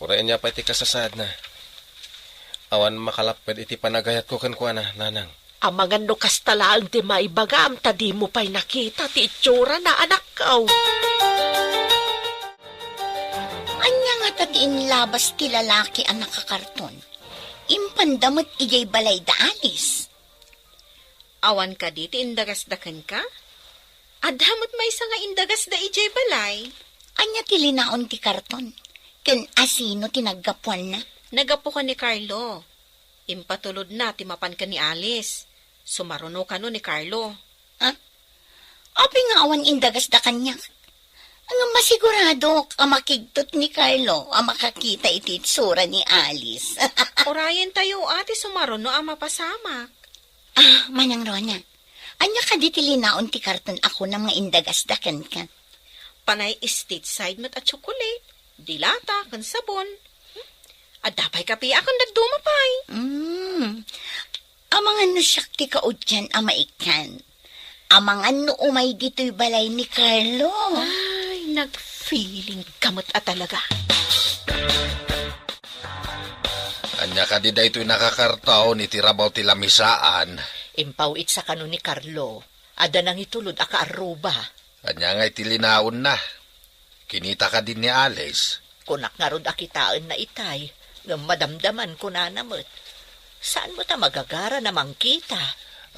Uray ania pay ti kasasaadna. Awan makalapped iti panagayatko kenkuana, Nanang. Amangan no kasta laeng ti maibagam ta dimo pay nakita ti itsurana, anakko. Ania ngata ti inlabas ti lalaki a nakakarton? Impanda met idiay balayda Alice. Awan kadi ti indagasda kenka? Adda met maysa nga indagasda idiay balay. Ania ti linaon ti karton? Ken asino ti naggapuanna? Naggapu ken ni Carlo. Impatulodna ti mapan ken ni Alice. Sumaruno kano ni Carlo. Ah? Apay nga awan indagasda kaniak? Ngem masiguradok a makigtot ni Carlo a makakita iti itsura ni Alice. Urayentayo a ti sumaruno a mapasamak. Ah, Manang Rona, ania kadi ti linaon ti karton a kunam nga indagasda kenka? Panay stateside met a tsokolate, dilata, ken sabon. Hmm? Adda pay kape a ken dadduma pay. Mm. Amangan no siak ti kaudian a maikkan. Amangan no umay ditoy balay ni Carlo. Ay, nagfeeling ka met a talaga. Ania kadi daytoy nakakarton iti rabaw ti lamisaan? Impaw-itsa kano ni Carlo. Adda nangitulod a kaarruba. Ania ngay ti linaonna? Kinita kadi ni Alice? Kunak ngarud a kitaenna itay, ngem madamdaman kunana met. Saan met a magagara a mangkita?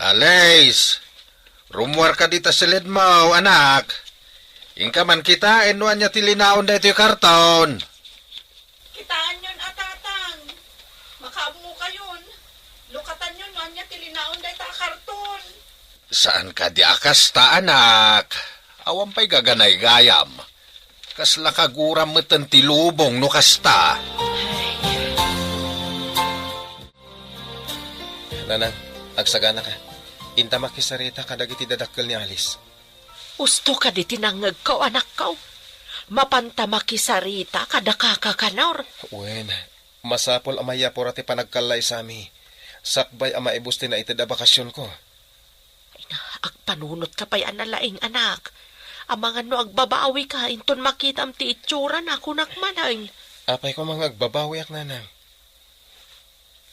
Alice! Rummuar kadi ta siledmo, anak. Inka man kitaen no ania ti linaon daytoy karton. Kitaenyon a, Tatang. Makaammokayon. Lukatanyon no ania ti linaon dayta a karton. Saan kadi a kasta, anak. Awan pay gaganaygayam. Kasla kaguram meten ti lubong no kasta. Nanang, agsaganaka. Inta makisarita kadagiti dadakkel ni Alice. Usto kadi ti nangngegko, anakko. Mapanta makisarita kada kaka Kanor. Wen, masapul a mayapura ti panagkallaysami. Sakbay a maibus ti naited a bakasionko. Ay na, agpanunotka pay a nalaing, anak. Amangan no agbabawika inton makitam ti itsurana, kunak manen. Apay koma nga agbabawiak, Nanang?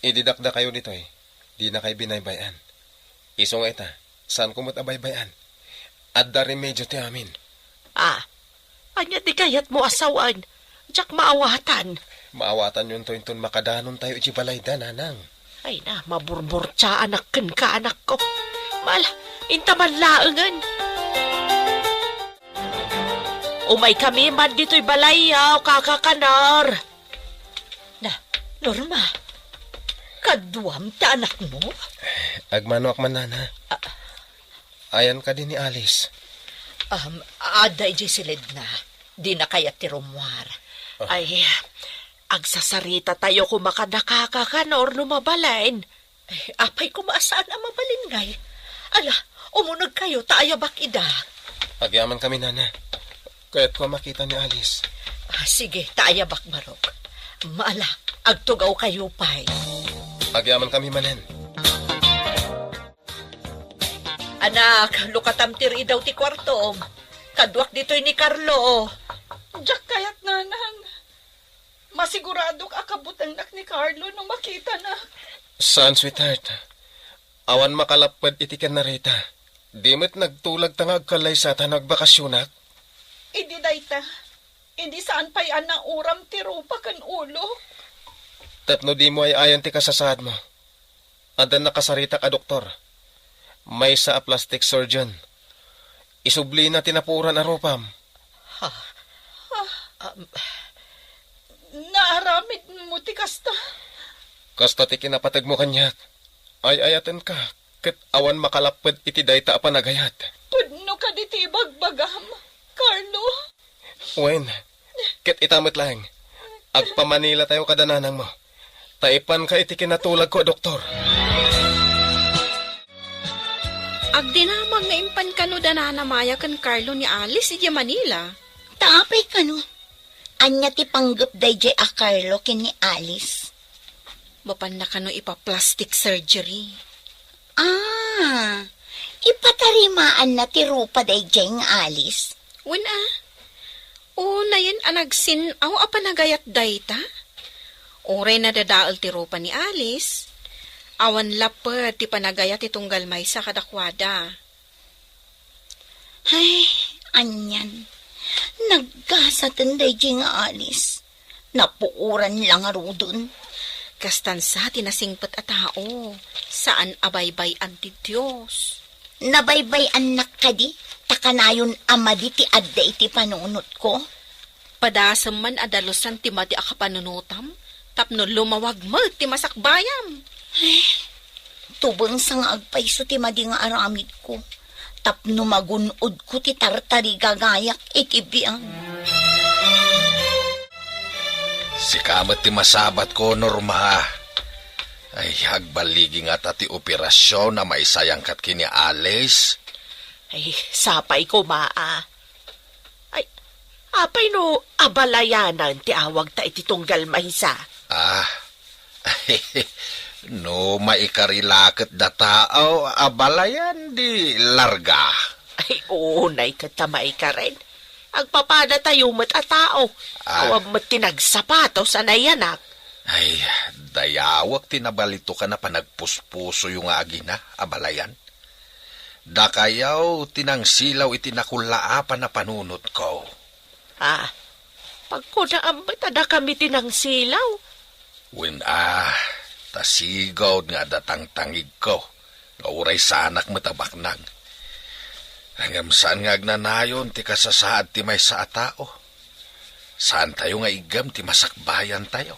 Idi dakdakayo ditoy, dinakay binaybay-an. Isu nga ita, saanko met a baybay-an. Adda remedio ti amin. Ah, ania ti kayatmo a sawen? Diak maawatan. Maawatanyonto inton makadanontayo idiay balayda, Nanang. Ay na, maburburtiaanak kenka, anakko. Mala, inta man laengen. Umaykami man ditoy balayyo, kaka Kanor. Na, Norma, kaduam ti anakmo? Agmanoak man, Nana. Ah. Ayan kadi ni Alice? Um, adda idiay siledna. Dina kayat ti rummuar. Ah. Ay, agsasarita tayo koma kada kaka Kanor no mabalin. Ay, apay koma a saan a mabalin ngay? Ala, umunegkayo ta ayabak ida. Agyamankami, Nana. Kayatko a makita ni Alice. Ah, sige, ta ayabak, Barok. Mala, agtugawkayo pay. Agyamankami manen. Anak, lukatam ti riidaw ti kuartom. Kaduak ditoy ni Carlo. Diak kayat, Nanang. Masiguradok a kabutengnak ni Carlo no makitana. Saan, sweetheart. Awan makalapped iti ken ni Rita. Di met nagtulagta nga agkallaysata no agbakasionak. Idi dayta, idi saan pay a nauram ti rupa ken ulo. Tapno dimo ay-ayan ti kasasaadmo, adda nakasaritak a doktor. Maysa a plastic surgeon. Isublina ti napuoran a rupam. Ha? Ah, naaramidmo ti kasta? Kasta ti kinapategmo kaniak. Ay-ayatenka, ket awan makalapped iti dayta a panagayat. Pudno kadi ti ibagbagam, Carlo? Wen, ket ita met laeng. Agpamanilatayo kada nanangmo. Ta ipanka iti kinatulagko a doktor. Agdinamag nga impan kano da Nana Maya ken Carlo ni Alice idiay Manila. Ta apay kano? Ania ti panggep daydiay a Carlo ken ni Alice? Mapanna kano ipa-plastic surgery. Ah, ipatarimaanna ti rupa daydiay nga Alice? Wen a. Unayen a nagsin-aw a panagayat dayta? Uray nadadael ti rupa ni Alice, awan lapped ti panagayat ti tunggal maysa kadakuada. Ay, anian. Naggasaten daydiay nga Alice. Napuoran la ngaruden. Kastan sa ti nasingpet a tao, saan a baybay-an ti Dios. Nabaybay-annak kadi, ta kanayon a madi ti adda iti panunotko? Padasem man a dalusan ti madi a kapanunotam, tapno lumawag met ti masakbayam. Tubengsa nga agpayso ti madi nga aramidko, tapno magun-odko ti tartarigagayak iti biag. Sika met ti masabatko, Norma. Ay, agballigi ngata ti operasion a maisayangkat ken ni Alice. Ay, sapay koma a. Ay, apay no abalayanan ti awagta iti tunggal maysa? Ah, no maikari la ket da tao, abalayan di larga. Ay, unay ket ta maikaren. Agpapadatayo met a tao. Ah. Awan met ti nagsapatos a nayanak. Ay, dayawek ti nabalitokan a panagpuspusoyo nga agina, abalayan. Dakayaw ti nangsilaw iti nakullaapan a panunotko. Ah, pagkunaam met a dakami ti nangsilaw? Wen a, ta sigud nga adda tangtangigko nga uray saanak met a baknang. Ngem saan nga agnanayon ti kasasaad ti maysa a tao. Saantayo nga iggem ti masakbayantayo.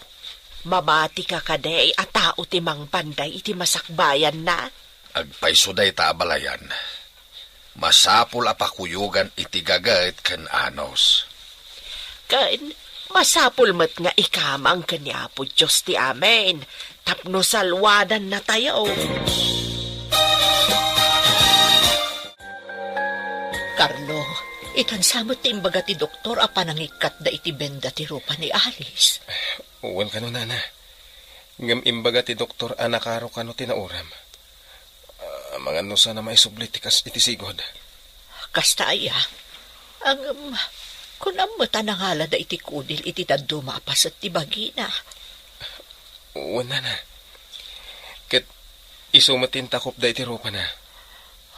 Mamatika kadi a tao ti mangpanday iti masakbayanna? Agpayso dayta, abalayan. Masapul a pakuyogan iti gaget ken anus. Ken masapul met nga ikamang ken ni Apo Dios ti amin tapno salwadannatayo. Carlo, itan sa met ti imbaga ti doktor a panangikkatda iti benda ti rupa ni Alice. Wen kano, nana. Ngem imbaga ti doktor a nakaro kano ti nauram. Ah, amangan no saan a maisubli ti kas iti sigud. Kasta aya. Ngem, kunam met a nangalada iti kudil iti dadduma a paset ti bagina. Wen, nana. Ket isu met ti intakopda iti rupana.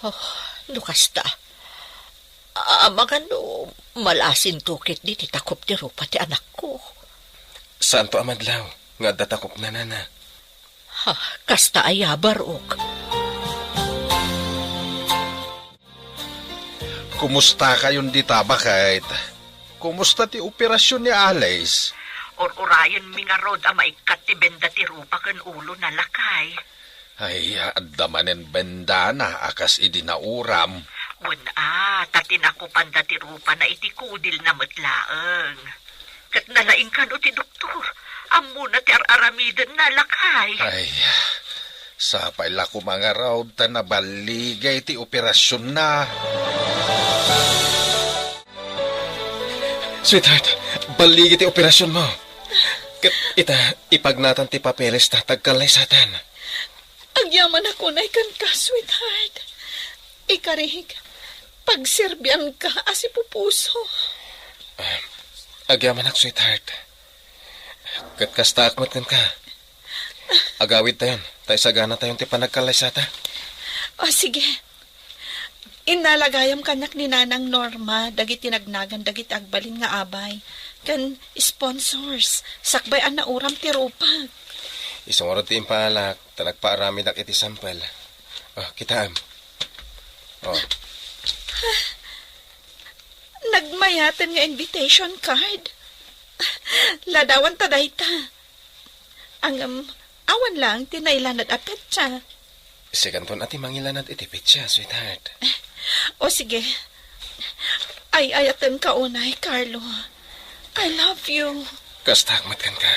Oh, no kasta, amangan no malasinto ketdi ti takop ti rupa ti anakko. Saanto a madlaw nga adda takopna, nana. Ha, kasta aya, Barok? Kumustakayon dita, baket? Kumusta ti operasion ni Alice? Ur-urayenmi ngarud a maikkat ti benda ti rupa ken ulona, lakay. Ay, adda manen bendana a kas idi nauram. Wen a, ta tinakopanda ti rupana iti kudilna met laeng. Ket nalaing kano ti doktor. Ammona ti ar-aramidenna, lakay. Ay, sapay la koma ngarud ta naballigay ti operasionna. Sweetheart, balligi ti operasionmo. Ket ita, ipagnatan ti papelesta ta agkallaysatan. Agyamanak unay kenka, sweetheart. Ikarik, pagserbianka a sipupuso. Ah, agyamanak, sweetheart. Ket kastaak met kenka. Agawidtayon, ta isaganatayon ti panagkallaysata. O, sige. Innala gayam kaniak ni Nanang Norma dagiti nagnagan dagiti agbalin nga abay ken sponsors sakbay a nauram ti rupag. Isu ngarud ti impaalak ta nagpaaramidak iti sampel. O, kitaem. O. Nagmayaten nga invitation card. Ladawan ta dayta. Ngem, awan lang ti nailanad a petsa. Sikanton a ti mangilanad iti petsa, sweetheart. O sige. Ay-ayatenka unay, Carlo. I love you. Kastaak met kenka.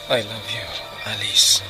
I love you, Alice.